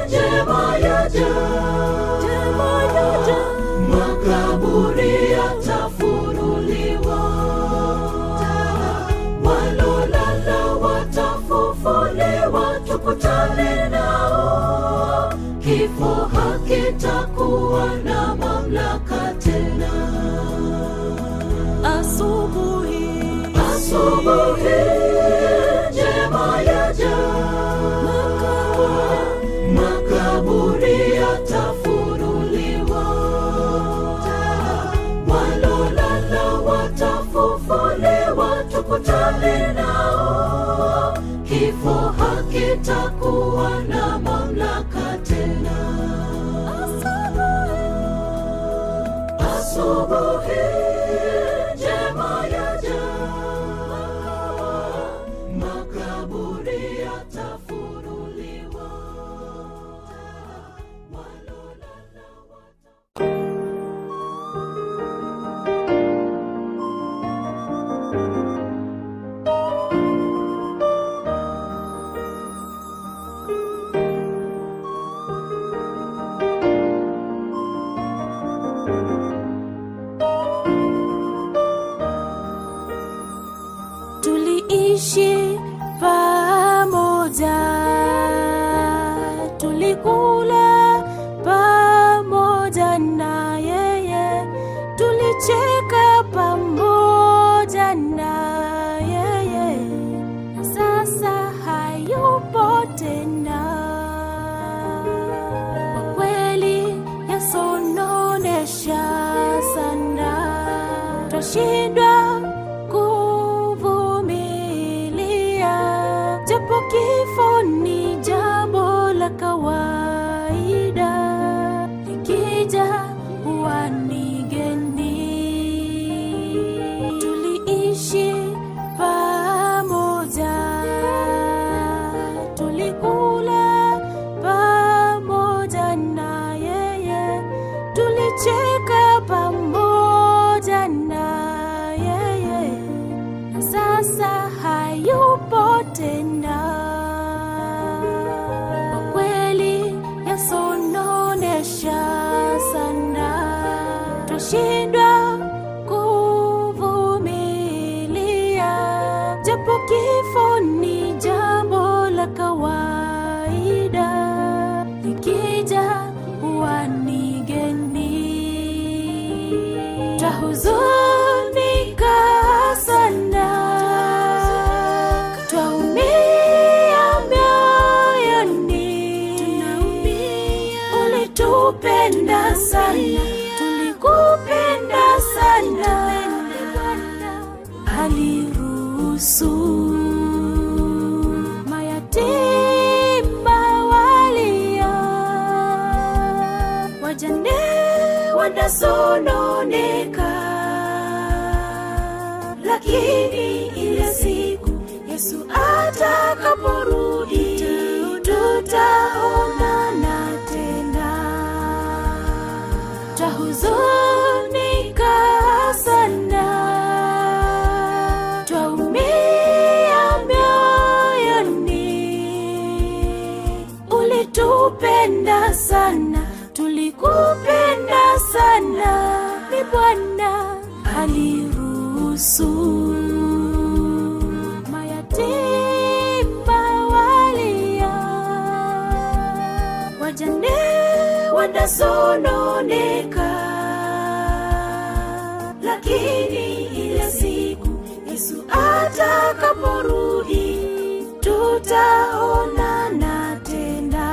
njema yaja, njema yaja, makaburi yatafunuliwa, walolala watafufuliwa, tukutane nao. Kifo hakitakuwa na mamlaka tena. Asubuhi, Asubuhi njema yaja, makaburi yatafunuliwa, walolala watafufuliwa, tukutane nao. Kifo hakitakuwa na mamlaka tena. Asubuhi njema yaja, makaburi yatafunuliwa, walolala Tuliishi pamoja, tulikula pamoja na yeye, tulicheka pamoja na yeye, na sasa hayupo tena. Kwa kweli yasononesha sana, twashindwa kuvumilia, japo kifo ni jambo la kawaida, likija huwa ni geni. Tuliishi pamoja, tulikula pamoja na yeye, tulicheka pamoja na yeye, na sasa hayupo tena. Kwa kweli yasononesha sana, twashindwa kuvumilia, japo kifo ni jambo la kawaida, likija huwa ni geni. Twahuzunika sana, twaumia mioyoni, ulitupenda sana, tulikupenda sana, aliruhusu mayatima walia, wajane wanasononeka, lakini ile siku Yesu atakaporudi tutaonana tena. Twahuzunika sana, twaumia mioyoni, ulitupenda sana, tulikupenda sana, ni Bwana aliruhusu mayatima walia, wajane wanasononeka, lakini ile siku Yesu atakaporudi tutaonana tena.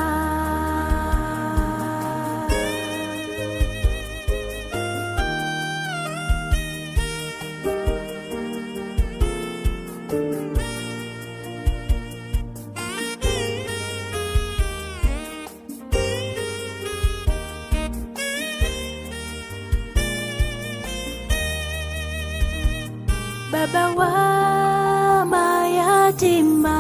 Baba wa mayatima,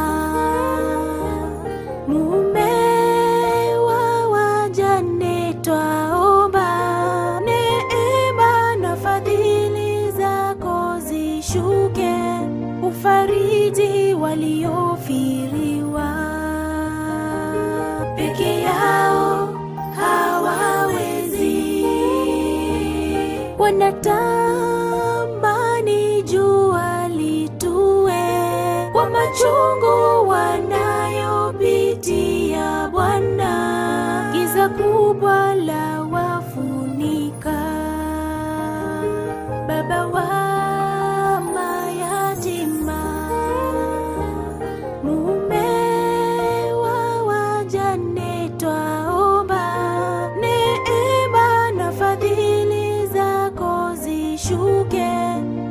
Wanatamani jua litue kwa machungu wanayopitia Bwana, giza kubwa la wafunika. Baba wa mayatima, mume wa wajane, twaomba neema na fadhili zako zishuke,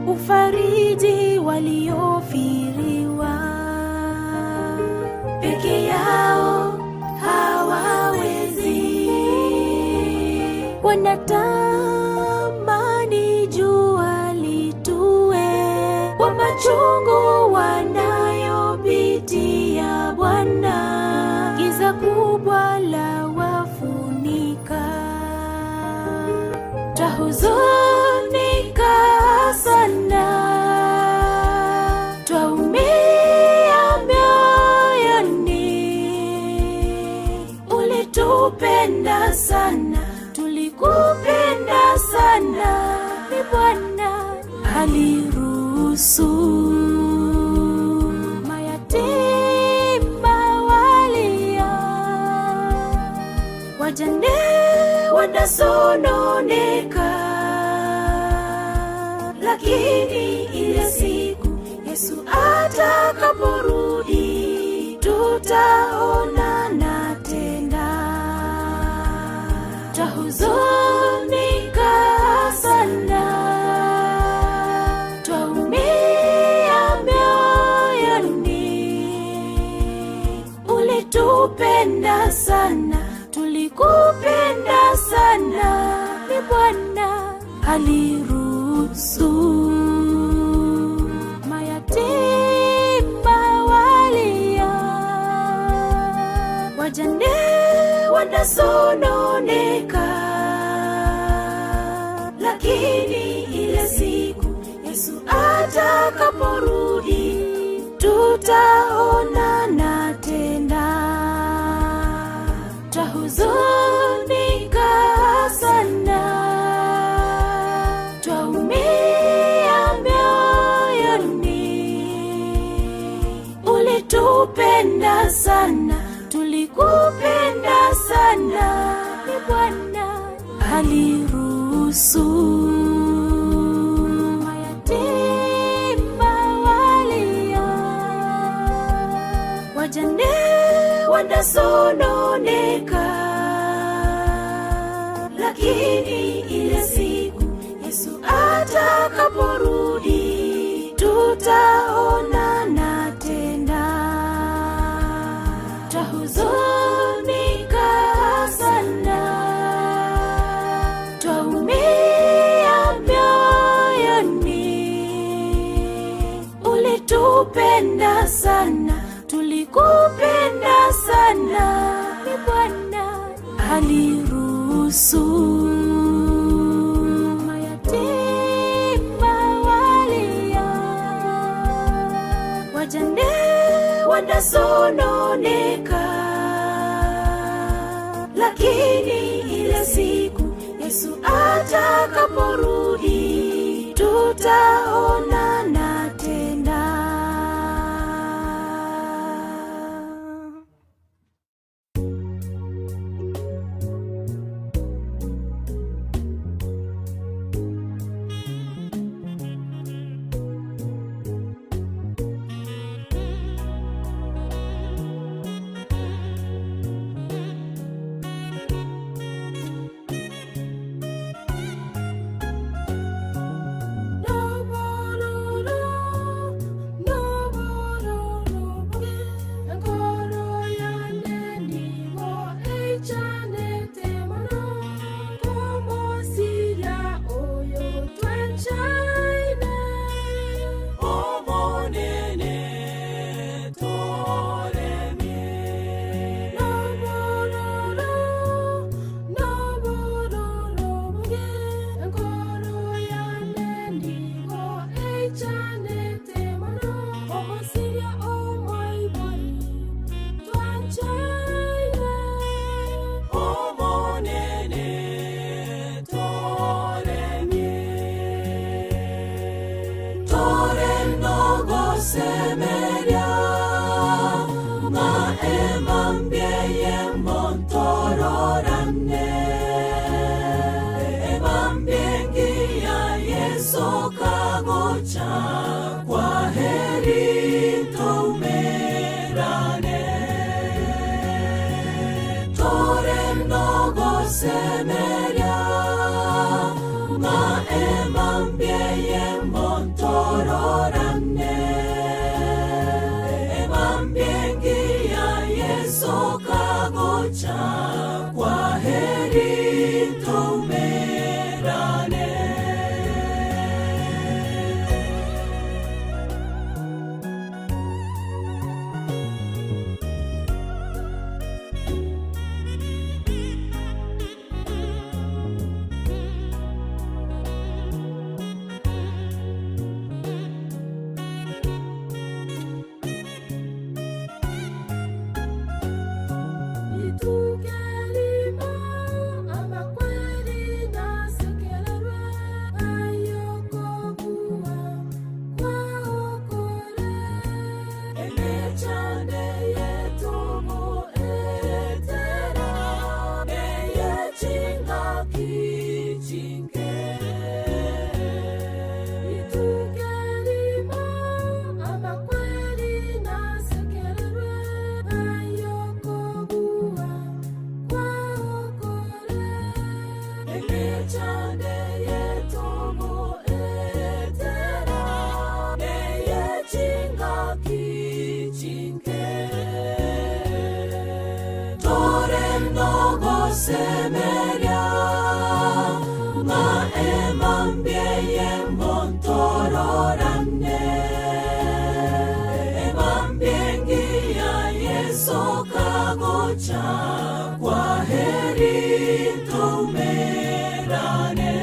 ufariji waliofiriwa. Peke yao hawawezi, wanatamani jua litue kwa machungu wanayopitia Bwana, giza kubwa la wafunika. Twahuzunika sana, twaumia mioyoni. Ulitupenda sana, tulikupenda sana, ni Bwana aliruhusu. Mayatima walia, wajane wanasononeka, lakini ile siku Yesu atakaporudi tutaonana tena. Twahuzunika sana, twaumia mioyoni. Ulitupenda sana, tulikupenda sana, ni Bwana aliruhusu. Mayatima walia, wajane wanasononeka, lakini ile siku Yesu atakaporudi tutaonana tena. Twahuzunika sana, twaumia mioyoni. Ulitupenda sana, tulikupenda sana, ni Bwana aliruhusu. Mayatima walia, wajane wanasononeka, lakini ile siku Yesu atakaporudi tutaonana tena. Twahuzunika sana, twaumia mioyoni. Ulitupenda sana, tulikupenda sana, ni Bwana aliruhusu. Mayatima walia, wajane wanasononeka, lakini ile siku Yesu atakaporudi tutaonana tena. La Emambieye montororane Emambiengia Yesu kagocha kwa heri tumerane Tore mnogo semeria Ma emambieye montororane Emambiengia Yesu kagocha kwa heri tumerane. Semeria ma emambieye montororane Emambiengia Yesu kagocha kwa heri tumerane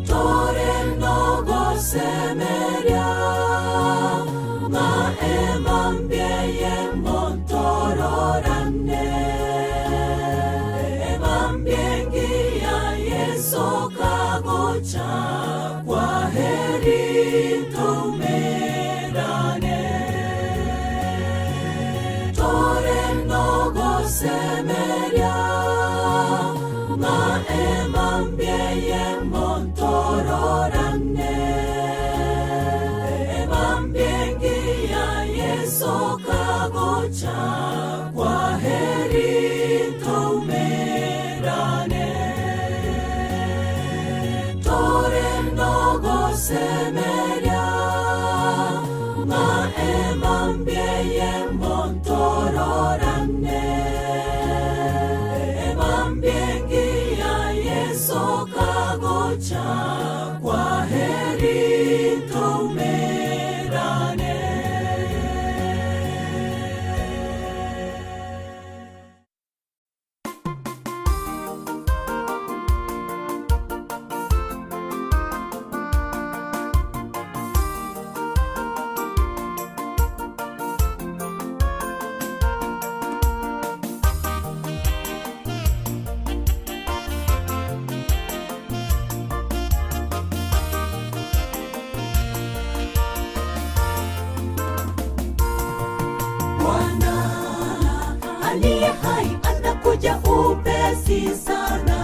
Tore mnogo semeria ma emambieye montororane Emambiengia Yesu kagocha kwa heri tumerane Tore mnogo semeria ma emambieye montororane Emambiengia Yesu kagocha kwa heri tumerane Tore mnogo semeria ma emambieye montororane Emambiengia Yesu kagocha kwa heri tumerane. Bwana aliye hai anakuja upesi sana,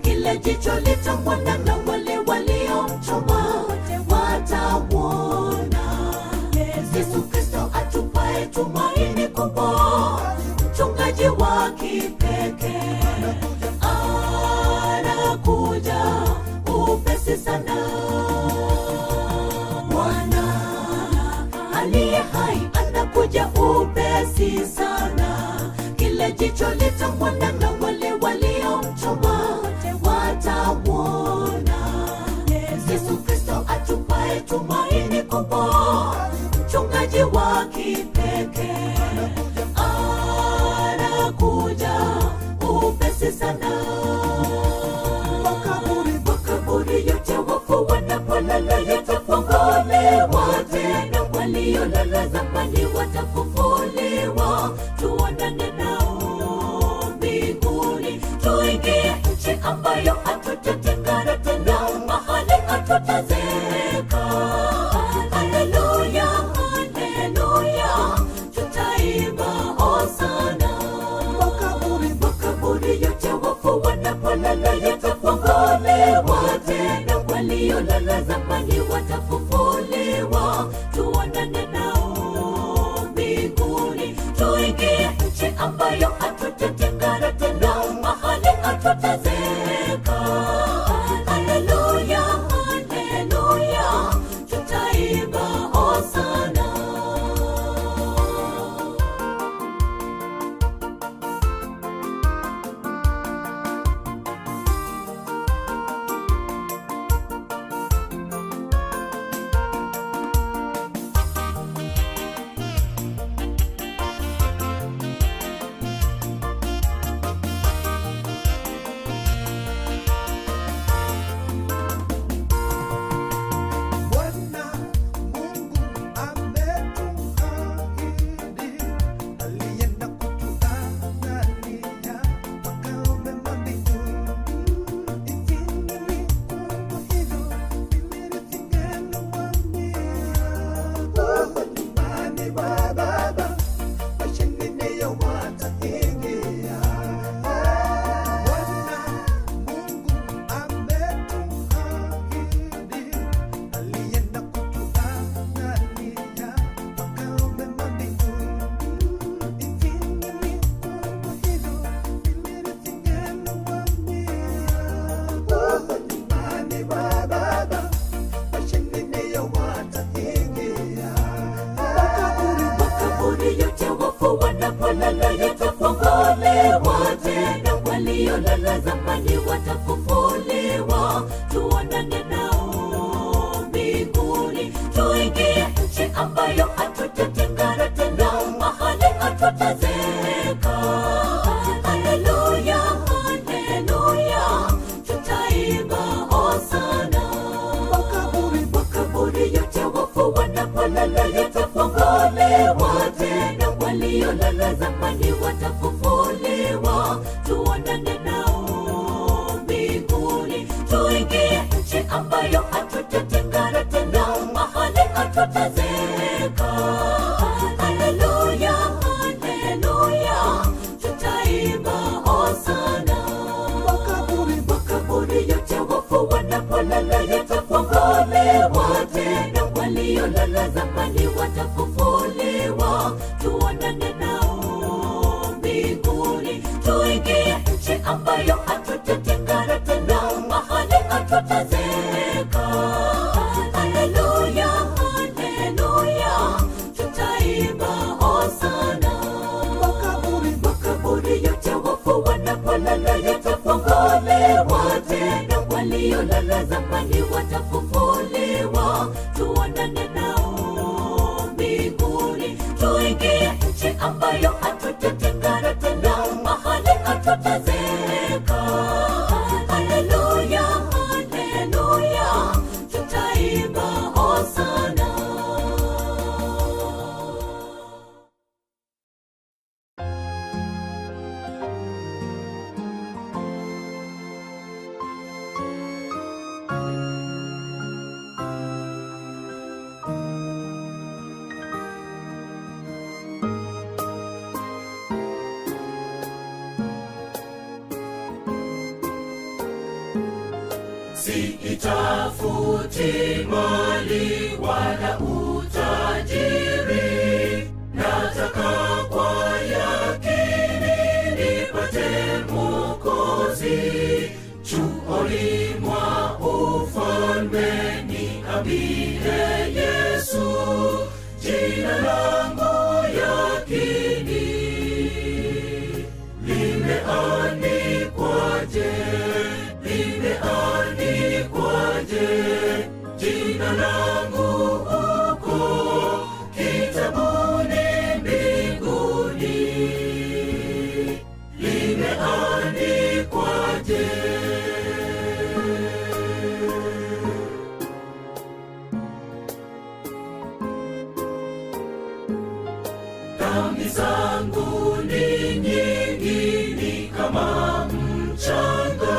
kila jicho litamwona na wale waliomchoma watauona. Yesu Kristo atupae tumaini kubwa, mchungaji wa kipekee anakuja upesi sana. Bwana aliye hai anakuja upesi sana, kila jicho litamwona na wale waliomchoma watauona. Yesu Kristo atupae tumaini kubwa, mchungaji wa kipekee anakuja upesi sana. Makaburi yote wafu wanapolala yatafunguliwa tena, waliolala zamani watafufuliwa. Tuonane nao mbinguni, tuingie nchi ambayo hatutatengana tena, mahali hatutazeeka. Haleluya, haleluya, tuta waliolala zamani watafufuliwa, tuonane nao mbinguni, tuingie nchi ambayo hatutatengana tena, mahali hatutazeeka. Haleluya, haleluya, tutaimba hosana. Bwana Mungu ametuahidi, alienda kutuandalia makao mema mbinguni. Ingelikuwa hivyo, mimi nisingeliwaambia. Huko nyumbani mwa Baba, washindi ndio wataingia. Bwana Mungu ametuahidi, alienda kutuandalia makao mema mbinguni. Ingelikuwa hivyo, mimi nisingeliwaambia. Huko nyumbani mwa Baba, washindi ndio wataingia. Makaburi yote wafu wanapolala yatafunguliwa tena, waliolala zamani watafufuliwa, tuonane nao mbinguni, tuingie nchi ambayo hatutatengana tena, mahali hatutazeeka. Haleluya, haleluya, tutaimba hosana. Makaburi yote wafu wanapolala yatafunguliwa tena, waliolala zamani watafufuliwa, tuonane nao mbinguni, tuingie nchi ambayo hatutatengana tena, mahali hatutazeeka. Haleluya, haleluya, tutaimba hosana. Makaburi yote wafu wanapolala yatafunguliwa tena, waliolala zamani watafufuliwa, tuonane nao mbinguni, tuingie nchi ambayo hatutatengana tena, mahali hatutazeeka. Haleluya, haleluya, tutaimba hosana. Makaburi yote wafu wanapolala yatafunguliwa tena, waliolala zamani watafufuliwa, tuonane nao mbinguni, tuingie nchi ambayo hatutatengana tena, mahali hatutazeeka. Haleluya, haleluya, tutaimba hosana. Siitafuti mali wala utajiri, nataka kwa yakini nipate Mwokozi. Chuoni mwa ufalme niambie Yesu, jina langu yakini limeandikwaje? Limeandikwaje jina langu huko kitabuni mbinguni? Limeandikwaje? Dhambi zangu ni nyingi, ni kama mchanga,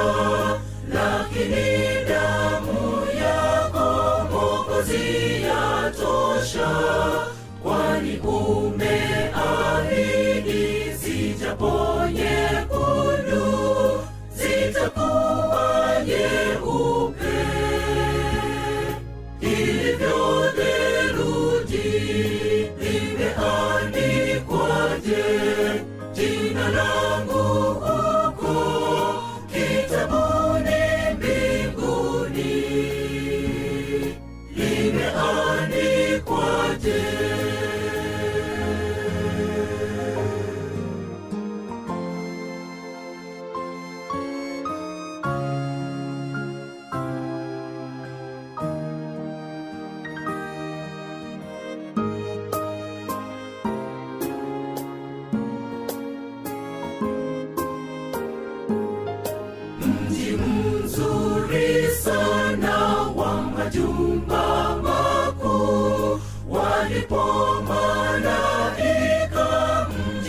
lakini damu yako Mwokozi yatosha, kwani umeahidi zijapo nyekundu zitakuwa nyeupe.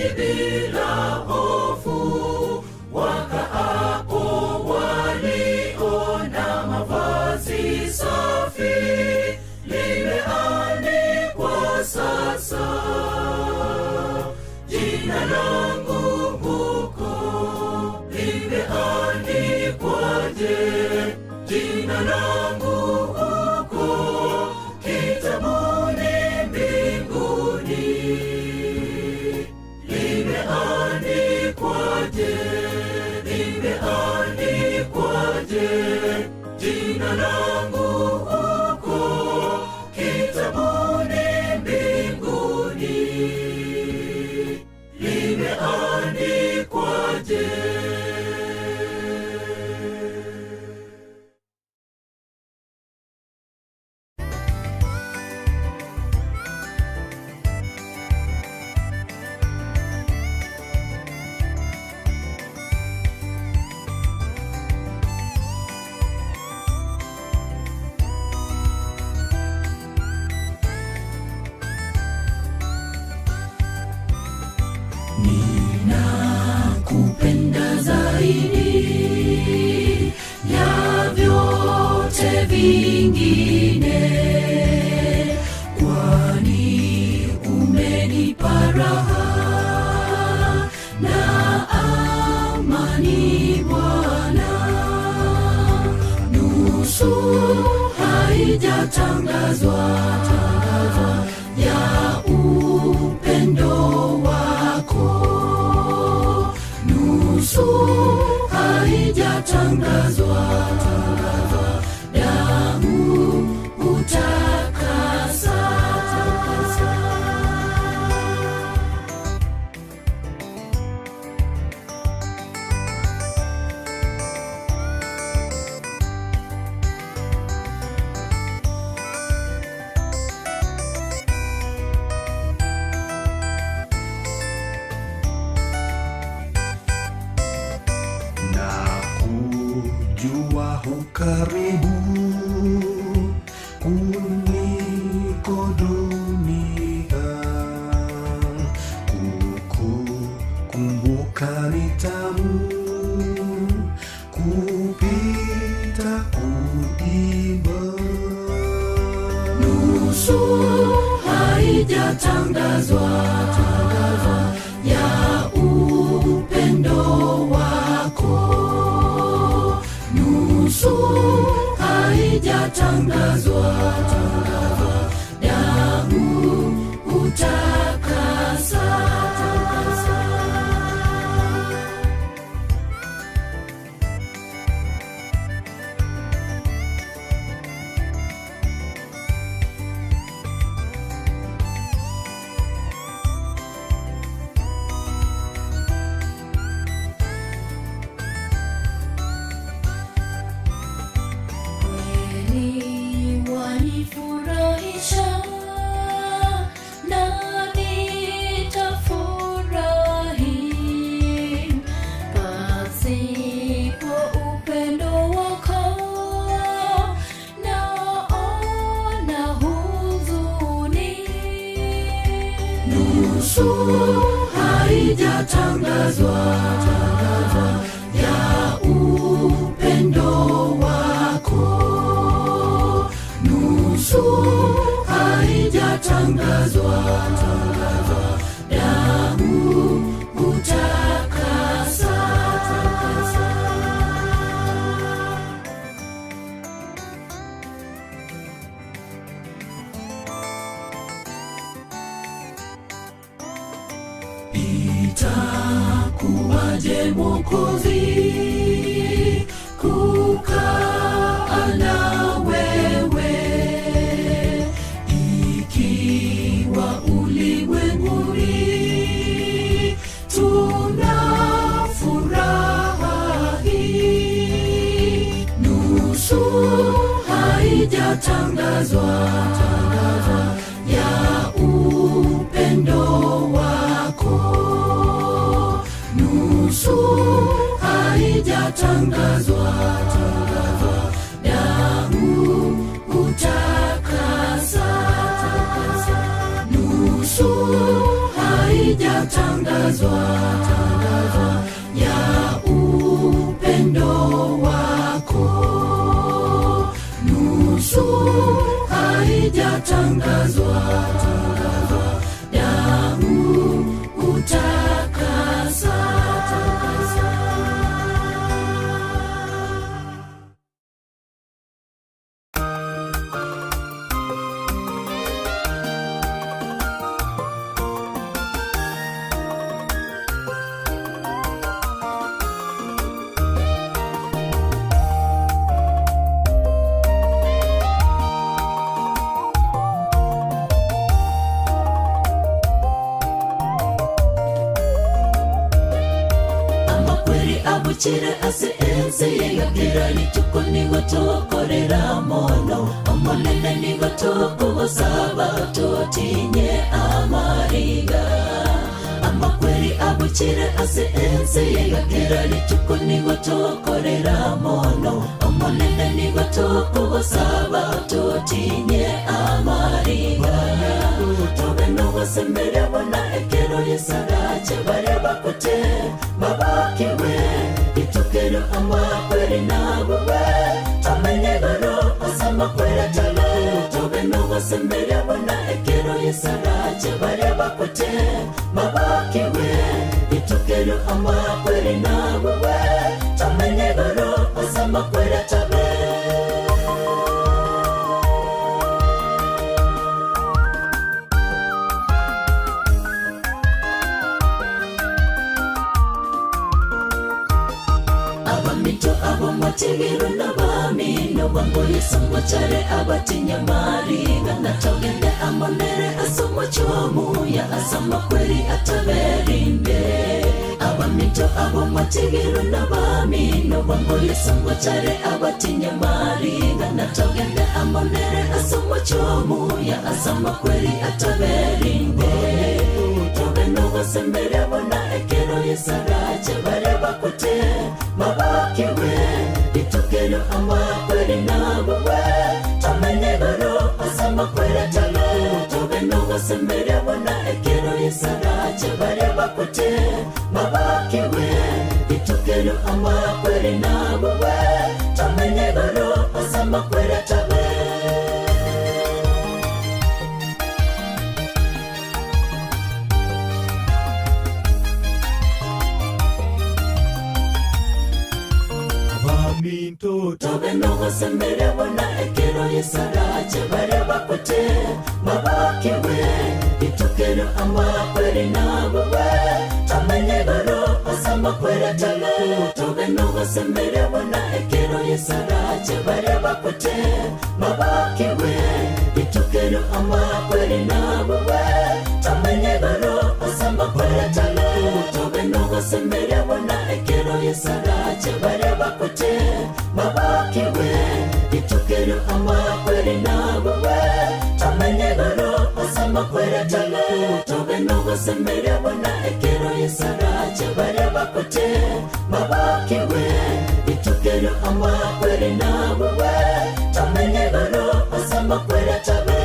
maji bila hofu, wakaapo waliona mavazi safi, limeandikwa sasa jina langu huko, limeandikwaje jina langu huko kitabuni mbinguni, limeandikwaje, limeandikwaje jina langu huko kitabuni mbinguni, limeandikwaje. Ninakupenda zaidi ya vyote vingine, kwani umenipa raha na amani Bwana. Nusu haijatangazwa ya upendo wako, nusu haijatangazwa, damu hutakasa. Na kujua hukaribu kuliko dunia, kukukumbuka ni tamu kupita kuimba. Nusu haijatangazwa ya upendo wako, nusu haijatangazwa, damu hutakasa. Kweli wanifurahisha na nitafurahi, pasipo upendo wako naona huzuni. Nusu haijatangazwa ya upendo wako, nusu haijatangazwa, damu hutakasa. Itakuwaje Mwokozi kukaa na wewe, ikiwa ulimwenguni tuna furaha hii? Nusu haijatangazwa ya upendo wako, nusu haijatangazwa, damu hutakasa. Nusu haijatangazwa. haijatangazwa ya upendo wako, nusu haijatangazwa damu utakasa. Amakweri abuchire ase ense yegakera rituko nigo tokorera mono omonene nigo tokogosaba totinye amariga. Amakweri abuchire ase ense yegakera rituko nigo tokorera mono omonene nigo tokogosaba totinye amariga. Tobe nogosemberia bona ekero yesarache bare bakote babakiwe itukero amakweri nabuwe tamenyegoro asamakwera tale. Tobe nogosemberia bona ekero yesarache bare bakote babakiwe itukero amakweri nabuwe tamenyegoro asamakwera tale. Abamito abomategero n'abamino bangoye sangwachare abatinyamariga natogende amonere asomochomuya asamakweri ataberinde. Abamito abomategero n'abamino bangoye sangwachare abatinyamariga natogende amonere asomochomuya asamakweri ataberinde. Tobe nogosemberia bona ekero yesarache bare bakote babakiwe itukero amakweri nabuwe tamenyegoro asamakwera tale. Tobe nogosemberia bona ekero yesarache bare bakote babakiwe itukero amakweri nabuwe tamenyegoro asamakwera tale. Tobe nogosemberia bona ekero yesarache bare bakote babakiwe itukero amakweri nabuwe tamenyegoro asamakwera tale. Tobe nogosemberia bona ekero yesarache bare bakote babakiwe itukero amakweri nabuwe tamenyegoro asamakwera tale. Tobe nogosemberia bona ekero yesarache bare bakote babakiwe itukero amakweri nabuwe tamenyegoro asamakwera tale. Tobe nogosemberia bona ekero yesarache bare bakote babakiwe itukero amakweri nabuwe tamenyegoro asamakwera tale.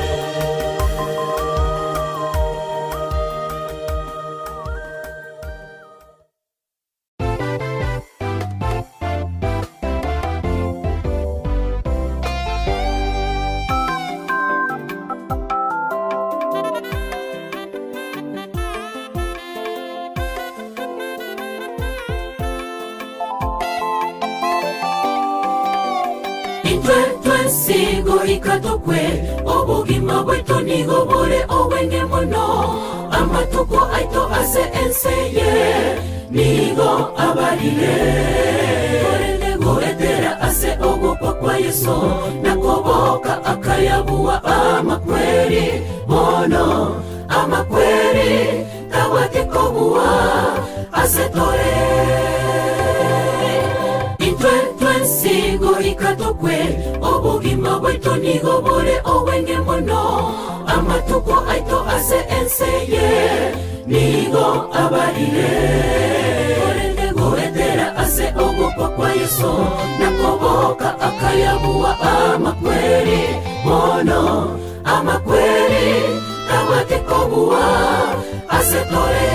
Ikatokwe obugima bwetu nigo bore obwenge mono amatuko aito ase enseye nigo abarire korende goetera ase ogokwa kwa Yesu nakoboka akayabuwa amakweri mono amakweri tawatekobuwa asetore. Intwe twensigo ikatokwe obugima bwetu nigo bore obwenge mono amatuko aito ase enseye nigo abarire korende goetera ase ogokwa kwa Yesu nakoboka akayabuwa amakweri mono amakweri tawatekobuwa ase. asetore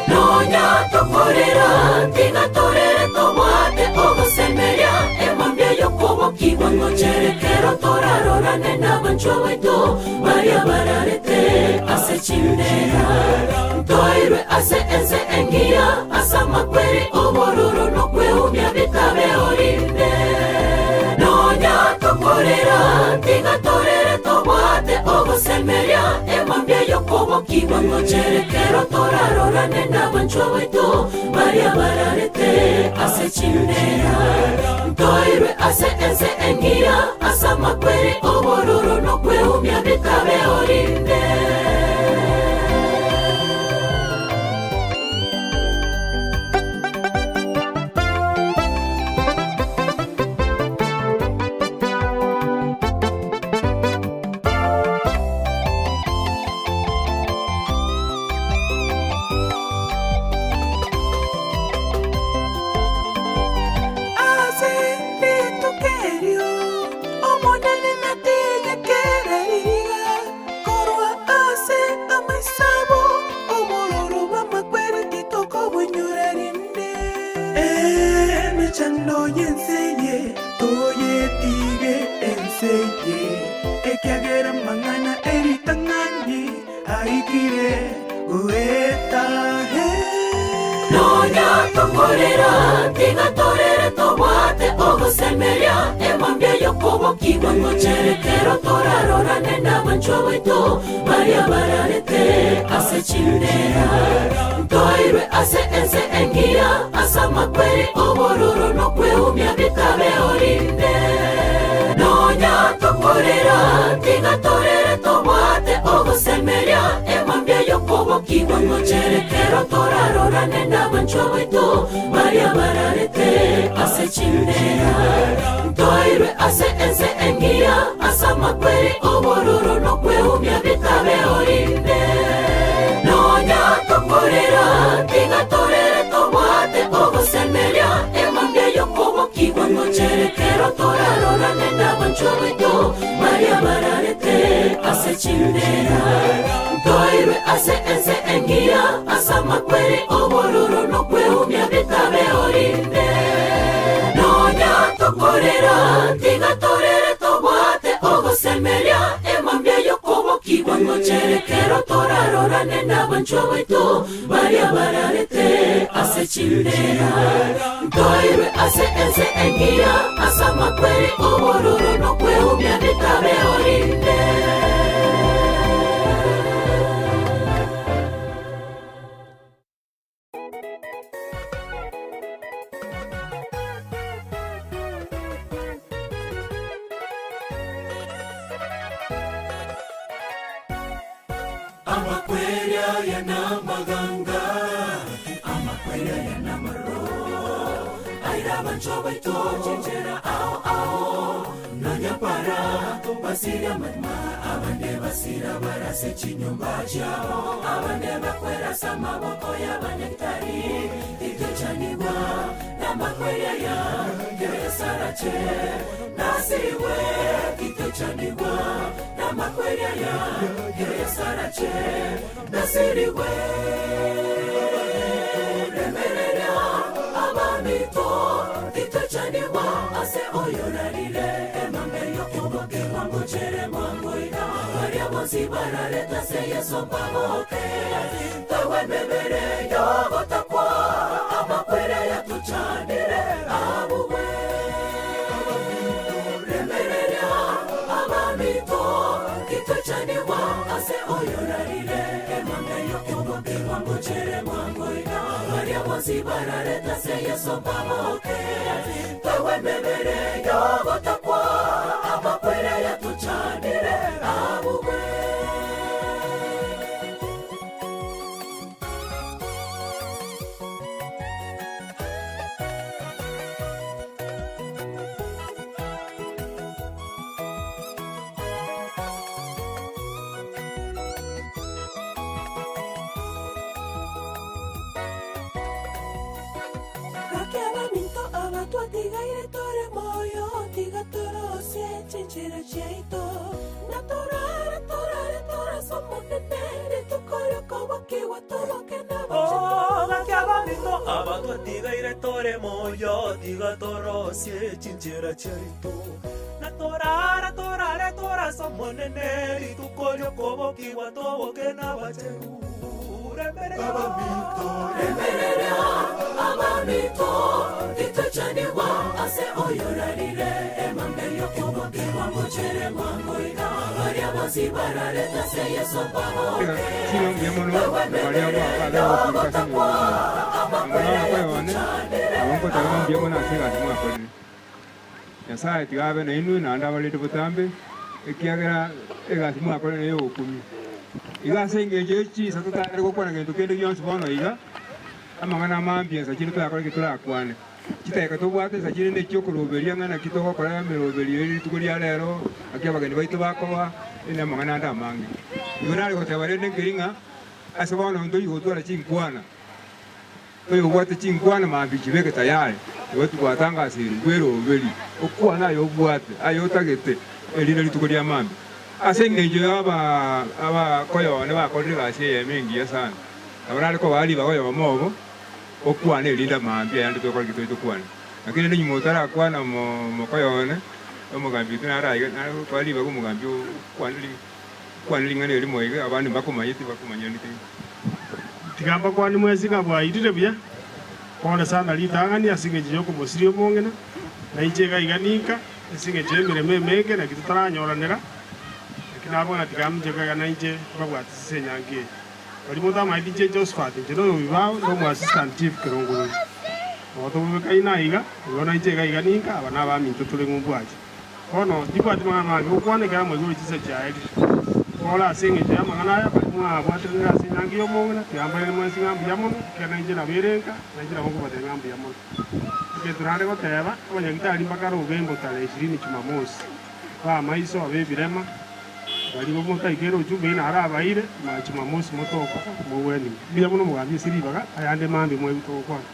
Nonya tokorera tigatorere tobwate ogosemeria emambia yokobokigwa ngocherekero torarorane n'abanchwa baitu baria bararete ase chimbera Ntoirwe ase ense engiya ase amakweri obororo nokweumia bitabe orinde Nonya tokorera tigatorere tobwate ogosemeria emambia yokobokigwa ngocherekero torarorane n'abanchwa baitu baria bararete ase chimbera Ntoirwe ase ense engiya ase amakweri obororo nokweumia bitabe orinde Nonya tokorera tigatorere tobwate ogosemeria emambia yokobokigwa ngocherekero torarorane n'abanchwa baitu baria bararete ase chimbera Ntoirwe ase ense engiya ase amakweri obororo nokweumia bitabe orinde Nonya tokorera tigatorere tobwate ogosemeria emambia yokobokigwa ngocherekero torarorane n'abanchwa baitu baria bararete ase chimbera Ntoirwe ase ense engiya ase amakweri obororo nokweumia bitabe orinde Nonya tokorera tigatorere tobwate ogosemeria emambia yokobokigwa ngocherekero torarorane n'abanchwa baitu baria bararete ase chimbera Ntoirwe ase ense engiya ase amakweri obororo nokweumia bitabe orinde Nonya tokorera tigatorere tobwate ogosemeria emambia yokobokigwa ngocherekero torarorane n'abanchwa baitu baria bararete ase chimbera Ntoirwe ase ense engiya ase amakweri obororo nokweumia bitabe orinde Amakwerya yanamaganga amakwerya yanamaro aira bancho baito chinchera ao ao nanyapara basira matma abande basira barase chinyumba chao abande bakwera samaboko y'abanyagitari itochanigwa namakwerya ya keresarache nasiwe kitochanigwa namakwerya ya keresarache nasiriwe remerera abamito titochanigwa ase oyorarire emambe yokobokigwa ngochere mwangoira baria bonsi barareta se Yesu mpaboke tawe mebere yogotakwa amakwere yatuchanire abuwe remerera abamito titochanigwa ase oyorarire emambe yokobokigwa ngochere mwangoira baria bonsi barareta se Yesu mpaboke tawe mebere yogotakwa amakwere yatuchanire abuwe Tigaire tore moyo tigatorose chinchera chaito natorare torare tora somonene. Abatwatigaire tore moyo tigatorosie chinchera chiaito na torara torare torasomonene rituko riokobokiwa toboke nabacheru abamito remereria abamito titachaniwa ase oyorarire emambe yokobokiwa ngochere mwangoiga baria bonsi barareta se Yesu baboke Nyasaye tigabe na inwe naende abarete botambe ekiagera egasi mwakorire ya obokumi igase engencho echisa totare gokwana gento kende gionsi bono iga amang'ana amambia ensa chinde torakore torakwane chiteka tobwate ensa chinde echiokoruberia ng'ana ki togokora emeroberio eri rituko ria rero aki abageni baito bakoba ene amang'ana ande amange igo nare goteba rende nkeri ng'a ase bono ntoigotwara chinkwana toigobwate chinkwana mambi chibeke tayari igo tugwatangasire bweroberi okwana ayo obwate ayo otagete erinde rituko ria mambi ase eng'encho aba abakoyone bakorire egasi eyemo engiya sana abarare kobari bakoyoba mobo okwana erinda mambi ayande tokora gito tokwana lakini rende nyuma otarakwana mokoyone omogambi oito naraiga kwariba omogambi okwana ring'ana erimo iga abande mbakomanyete bakomanyani tigamba kwani mwezi ngabwairire buya pole sana ritang'ani ase eng'encho ya okomosiria obong'ina na inche iga iga ninka ase eng'encho ya emeremo emenge naki totaranyoranera lakini abona tigamnjekaga na inche babwate ase enyangi eye bari motamaete inche Josephat inche na oyobibao na omo assistant chief Kerongorori nabo iga igo na inche iga iga ninka aba na abaminto tore ng'ombwache bono tibwati mang'ana mange gokwanekera moigoro chisa chiaerire Ora ase eng'encho ya amang'ana aya bari mwabwaterere ase enyangi ya omong'ina tigambarire mwensi ng'a mbuya mono ekero nainche naberenka nainche nabo nkobatebia ng'a mbuya mono ekero torare goteba abanyagitari mbakare ogembo tarehe 20 Jumamosi bamaiso abebirema bari bomotaikere ojumbe ina arabaire ma Jumamosi motoko mobweni mbuya mono mogambi ase ribaga ayande mambi mwebito gokwana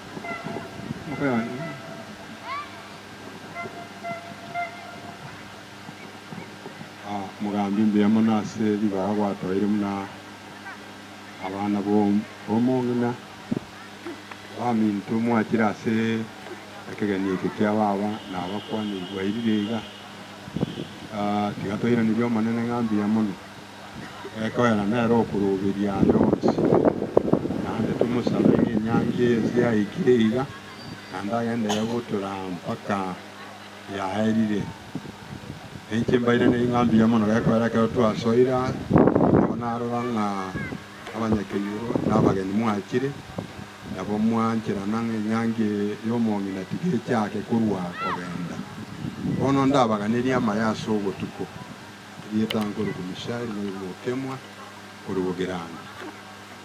Mugambi mbuya mono ase ribaga gwatoire muna abana bomong'ina baminto mwachire ase ekegeni eke kia baba na abakwani bwairire iga tiga toiranirie omonene ng'a mbuya mono ekoera nere okuruberia yonsi naende tomosabe ng'a enyangi eye yaikire iga naende agenderere gotora mpaka yaerire enche mbaire ng'a mbuya mono gekoera ekero twasoira nabo narora ng'a abanyakenyoro na abageni mwachire nabo mwancherana ng'a enyangi ya omong'ina tiga echake korwa kogenda bono ndabaganirie amaya ase obotuko rietangoro kumishari noigokemwa korubogerana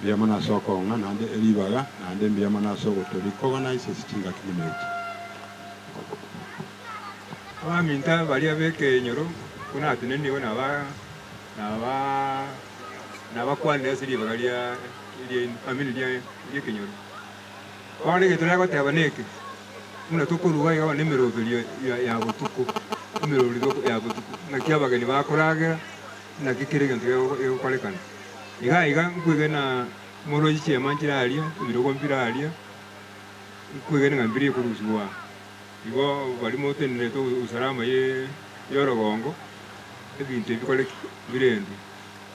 mbuya mono ase okong'a naende eribaga naende mbuya mono ase ogotorikogonaize ase chingaki buna echi abaminta baria bekenyoro buna ateneniwe nabakwanire ase ribaga ria family ria ekenyoro bono egento nagoteba neke muna tokoruga iga bono emeroberio ya botuko emeroberio ya botuko naki abageni bakoragera naki kere egento gegokorekana iga iga nkwegena morochi chiema nchiraria ebirogo mbiraria nkwegena ng'a mbiri ekorusiwa igo bari motenerete usalama ye yorogongo ebinto ebikoreki birendwe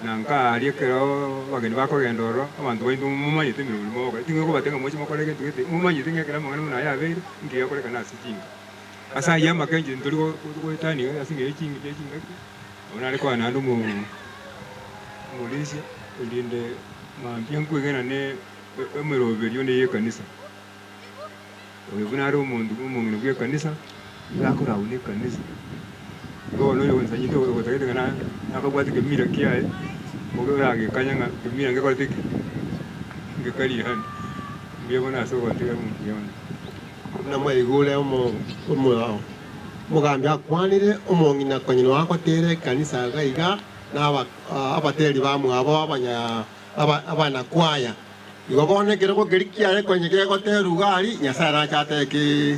na nkaria ekero abageni bakogenda ororo abanto baito mumanyete emirimo mogokora ting'okobatenga moche mokore egento gete mumanyete ng'a ekero amang'ana buna aya abeire nkiyakorekana ase chinka ase aywo amakenche ntori goetania ase eng'encho ya chingaki nabo nare koa naende omorisia erinde mambia nkwegena ne emeroberio na ya ekanisa oyo buna are omonto omong'ina bwa ekanisa iga akorauna na ekanisa igo bono oyo onsanyete ogotagete ng'a nakabwate kemira kiaye oragekanya ng'a kemira ngekorete ki ngekaria hanu mbuya mono ase ogontega mbuya mono namwaigure omogambi akwanire omong'ina konyina wagotere ekanisa iga iga na abateri bamwabo abanakwaya igo bono ekero gokeri kiaye konye gegotera ugari Nyasaye arachateki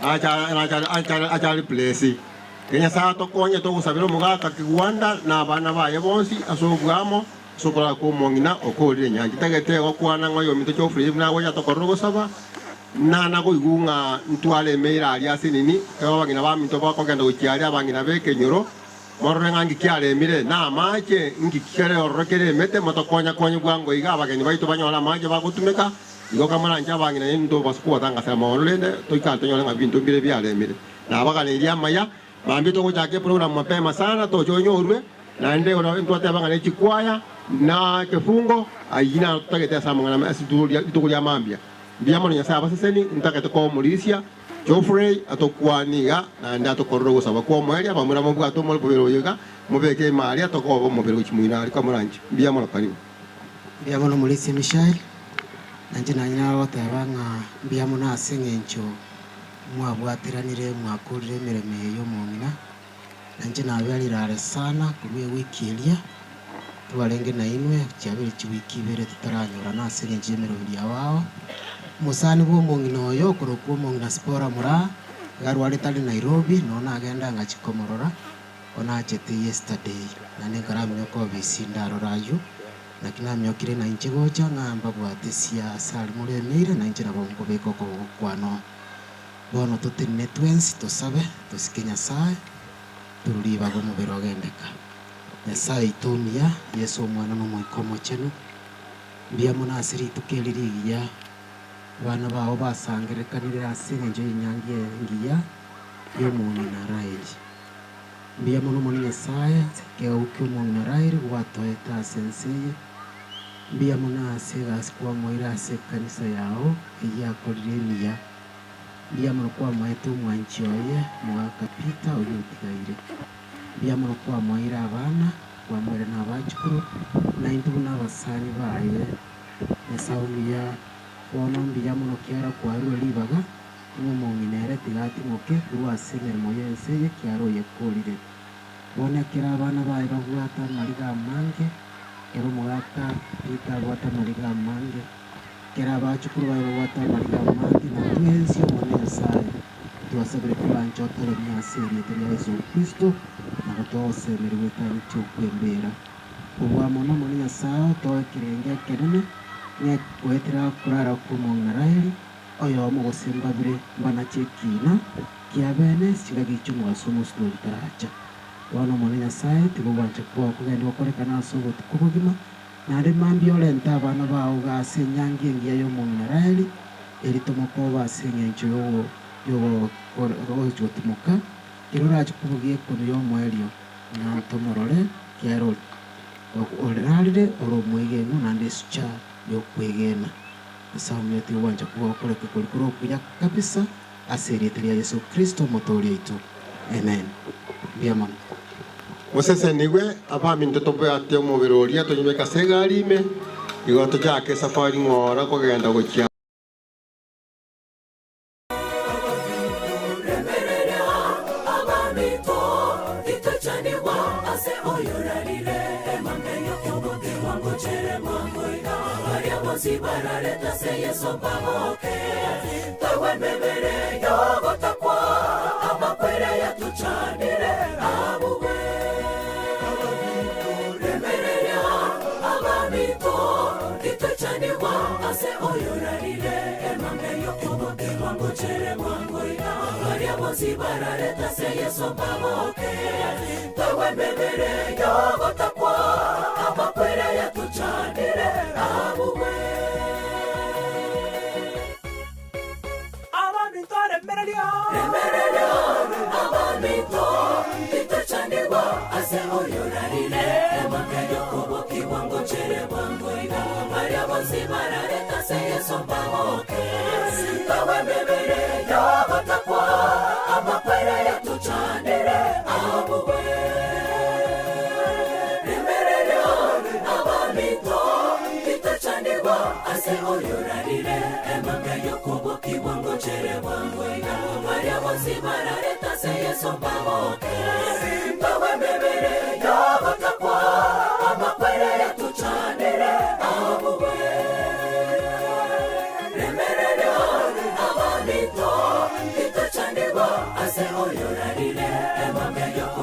achari place Nyasaye atokonye togosabira omogaka Kigwanda na abana baye bonsi ase obwamo Sokora ko mongina okorire nyangi tagete gokwana ng'oyo minto Geoffrey nago yatokorwo gosaba nana goigunga ntwale meira aria asinini abang'ina ba minto bakogenda gochiaria abang'ina bekenyoro morore ng'angi kiaremire na amache ngi kere orokere mete motokonya konya bwango iga abageni baito banyola amache bagotumeka igo kamaranja abang'ina ndo basikuwatanga morore toikara tonyore ng'a binto bire biaremire na abaganiria amaya bambi togochake program mapema sana tochonyorwe na nde ora ntwate chikwaya na kefungo ayina tutagete samangana asitulia itukulia mambia ndiamo nyasaye abaseseni ntakete ko mulisia Geoffrey atokwaniga na nda atokorro gosaba kwa mweria bamura mubwato mol kubero yega mubeke mali atokobo mubero chimuina ari kamuranji ndiamo no karibu ndiamo no mulisia Michael nanje nanyina batebanga ndiamo na asengencho mwabwatiranire mwakurire emiremo eyo mong'ina nanje nabyalirare sana kulwe wiki elia tubarenge na inwe kyabere chiwiki ibere tutaranyora nasengenje emiremo yawao musani bw'omong'ina oyo okorokwa omong'ina Sipora Mura garwarete ari Nairobi nona agenda ngachikomorora onachete yesterday nane nkaramioka obisi ndarora ayu lakini amiokire na inche gocha ng'amba bwate siasa ari muremeire na inche nabo nkobeka okogokwano bono totenene twensi tosabe tosike Nyasaye tururibaga omobere ogendeka Nyasaye itumia Yesu omwana n'omoika omochenu mbiamo nase rituko eri rigiya abana bao basangerekanire ase eng'encho y'enyangi engiya y'omong'ina Raeli mbiamo n'omoni Nyasaye kegaukia omong'ina Raeli gwatoete ase ense eye mbiamo nase egasi kwamoire ase ekanisa yao eyakorire emiya mbiamo nokwamoete omwanchi oye mogaka Peter oyo otigaire mbiamo nokwamoire abana kwamoire na abachukuru naintwe buna abasani baye Nyasaye omuya bono mbuya mono kiara kwarwa ribaga ng'omong'ina ere tigatimoke korwa ase emeremo y'ense eye kiara oyekorire bono ekero abana baye babwate amariga amange kero omogaka Peter abwate amariga amange kero abachukuru baye babwate amariga amange na twensi omone Nyasaye twasabire kobancha otoremia ase erieta ria Yesu Kristo na gotogosemererwa etari tiokwembera obwa mono omone Nyasaye otoe ekerenge ekenene gwetera kurara kumong'ina Raeli oyo omogosemba bire mbanache ekina kiabene chigagicha omogaso omosubati otaracha bono omone Nyasaye tigogwancha kwao kogenda gokorekana ase obotuko bogima naende mambia orente abana bao ase enyangi engiya y'omong'ina Raeli eri tomokoba ase eng'encho yogochotimoka kero orache kobugia ekono y'omoerio nantomorore kiaro orarire ore omwegenu naende esucha yokwegena Nyasaye tigwancha kugokoreka kori kore okuya kabisa ase erieta ria Yesu Kristo omotoori oito amen mbuya mono Musesenigwe abaminto tobwate omobere oria tonyumeka ase egari ime igo tochake safari ng'ora kogenda gochia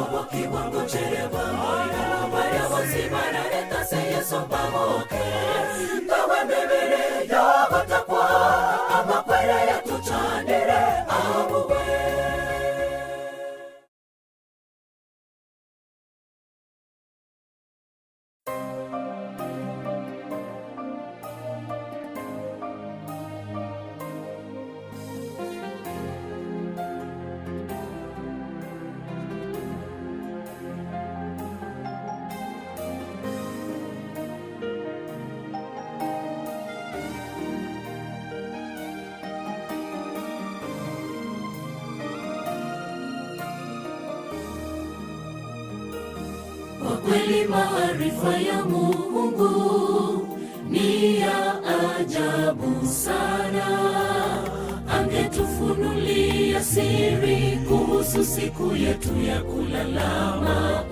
Kiwango chere bwango, Maria Bozimara, eta se yeso. Kweli maarifa ya Mungu ni ya ajabu sana. Angetufunulia siri kuhusu siku yetu ya kulalama.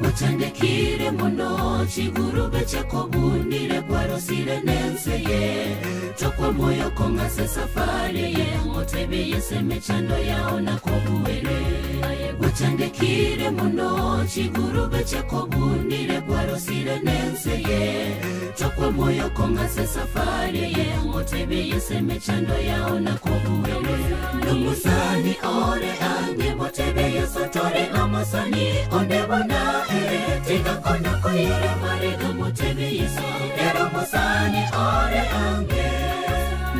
Gwachandekire muno chigurube chakobunire kwarosire nenseye tokwa moyo kong'ase safari ye motebe yese mechando yao nakobuere. Gwachandekire muno chigurube chakobunire kwarosire nenseye tokwa moyo kong'ase safari ye motebe yese mechando yao nakobuere. Nomusani ore ange motebe yeso tore amasani ondebona ere tiga kona koyere marega motebe yeso ero musani ore ange.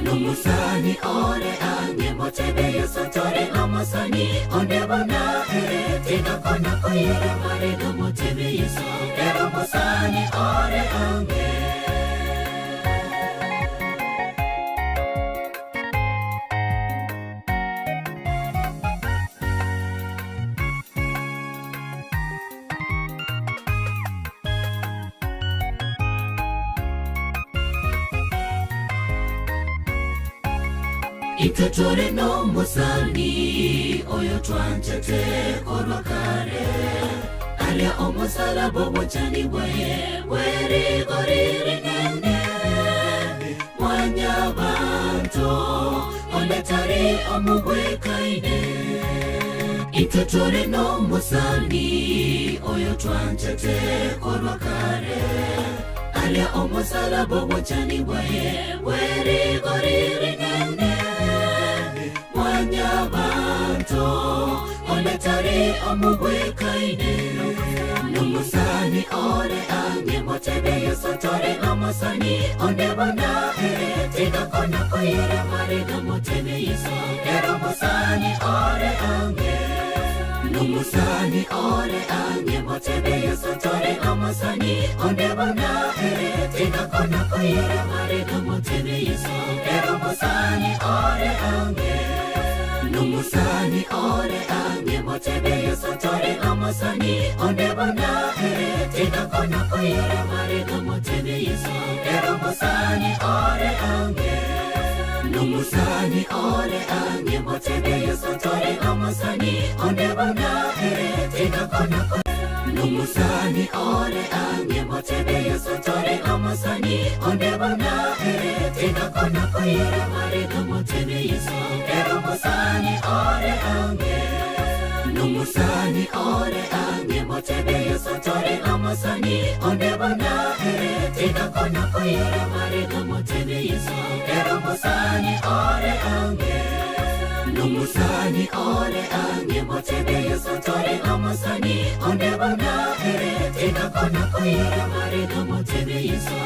Nomusani ore ange motebe yeso tore amasani ondebona ere tiga kona koyere marega motebe yeso ero musani ore ange. Itutore no musani oyo twanchete korwa kare aria omusalaba bwochani bwaye bwerigorire nene mwanyabanto ondatari omugwekaine. Itutore no musani oyo twanchete korwa kare aria omusalaba bwochani bwaye bwerigorire nene mwanyabanto ondatari omugwekaine. Nomusani ore ange motebe yeso tore amasani ondebona ere tiga kona koyere marega motebe yeso ero musani ore ange. Nomusani ore ange motebe yeso tore amasani ondebona ere tiga kona koyere marega motebe yeso ero musani ore ange. Nomusani ore ange motebe yeso tore amasani ondebona ere tiga kona koyere marega motebe yeso ero musani ore ange. Nomusani ore ange motebe yeso tore amasani ondebona ere tiga kona koyere. Nomusani ore ange motebe yeso tore amasani ondebona ere tiga kona koyere marega motebe yeso ero musani ore ange. Nomusani ore ange motebe yeso tore amasani ondebona ere tiga kona koyere marega motebe yeso ero musani ore ange. Nomusani ore ange motebe yeso tore amasani ondebona ere tiga kona koyere marega motebe yeso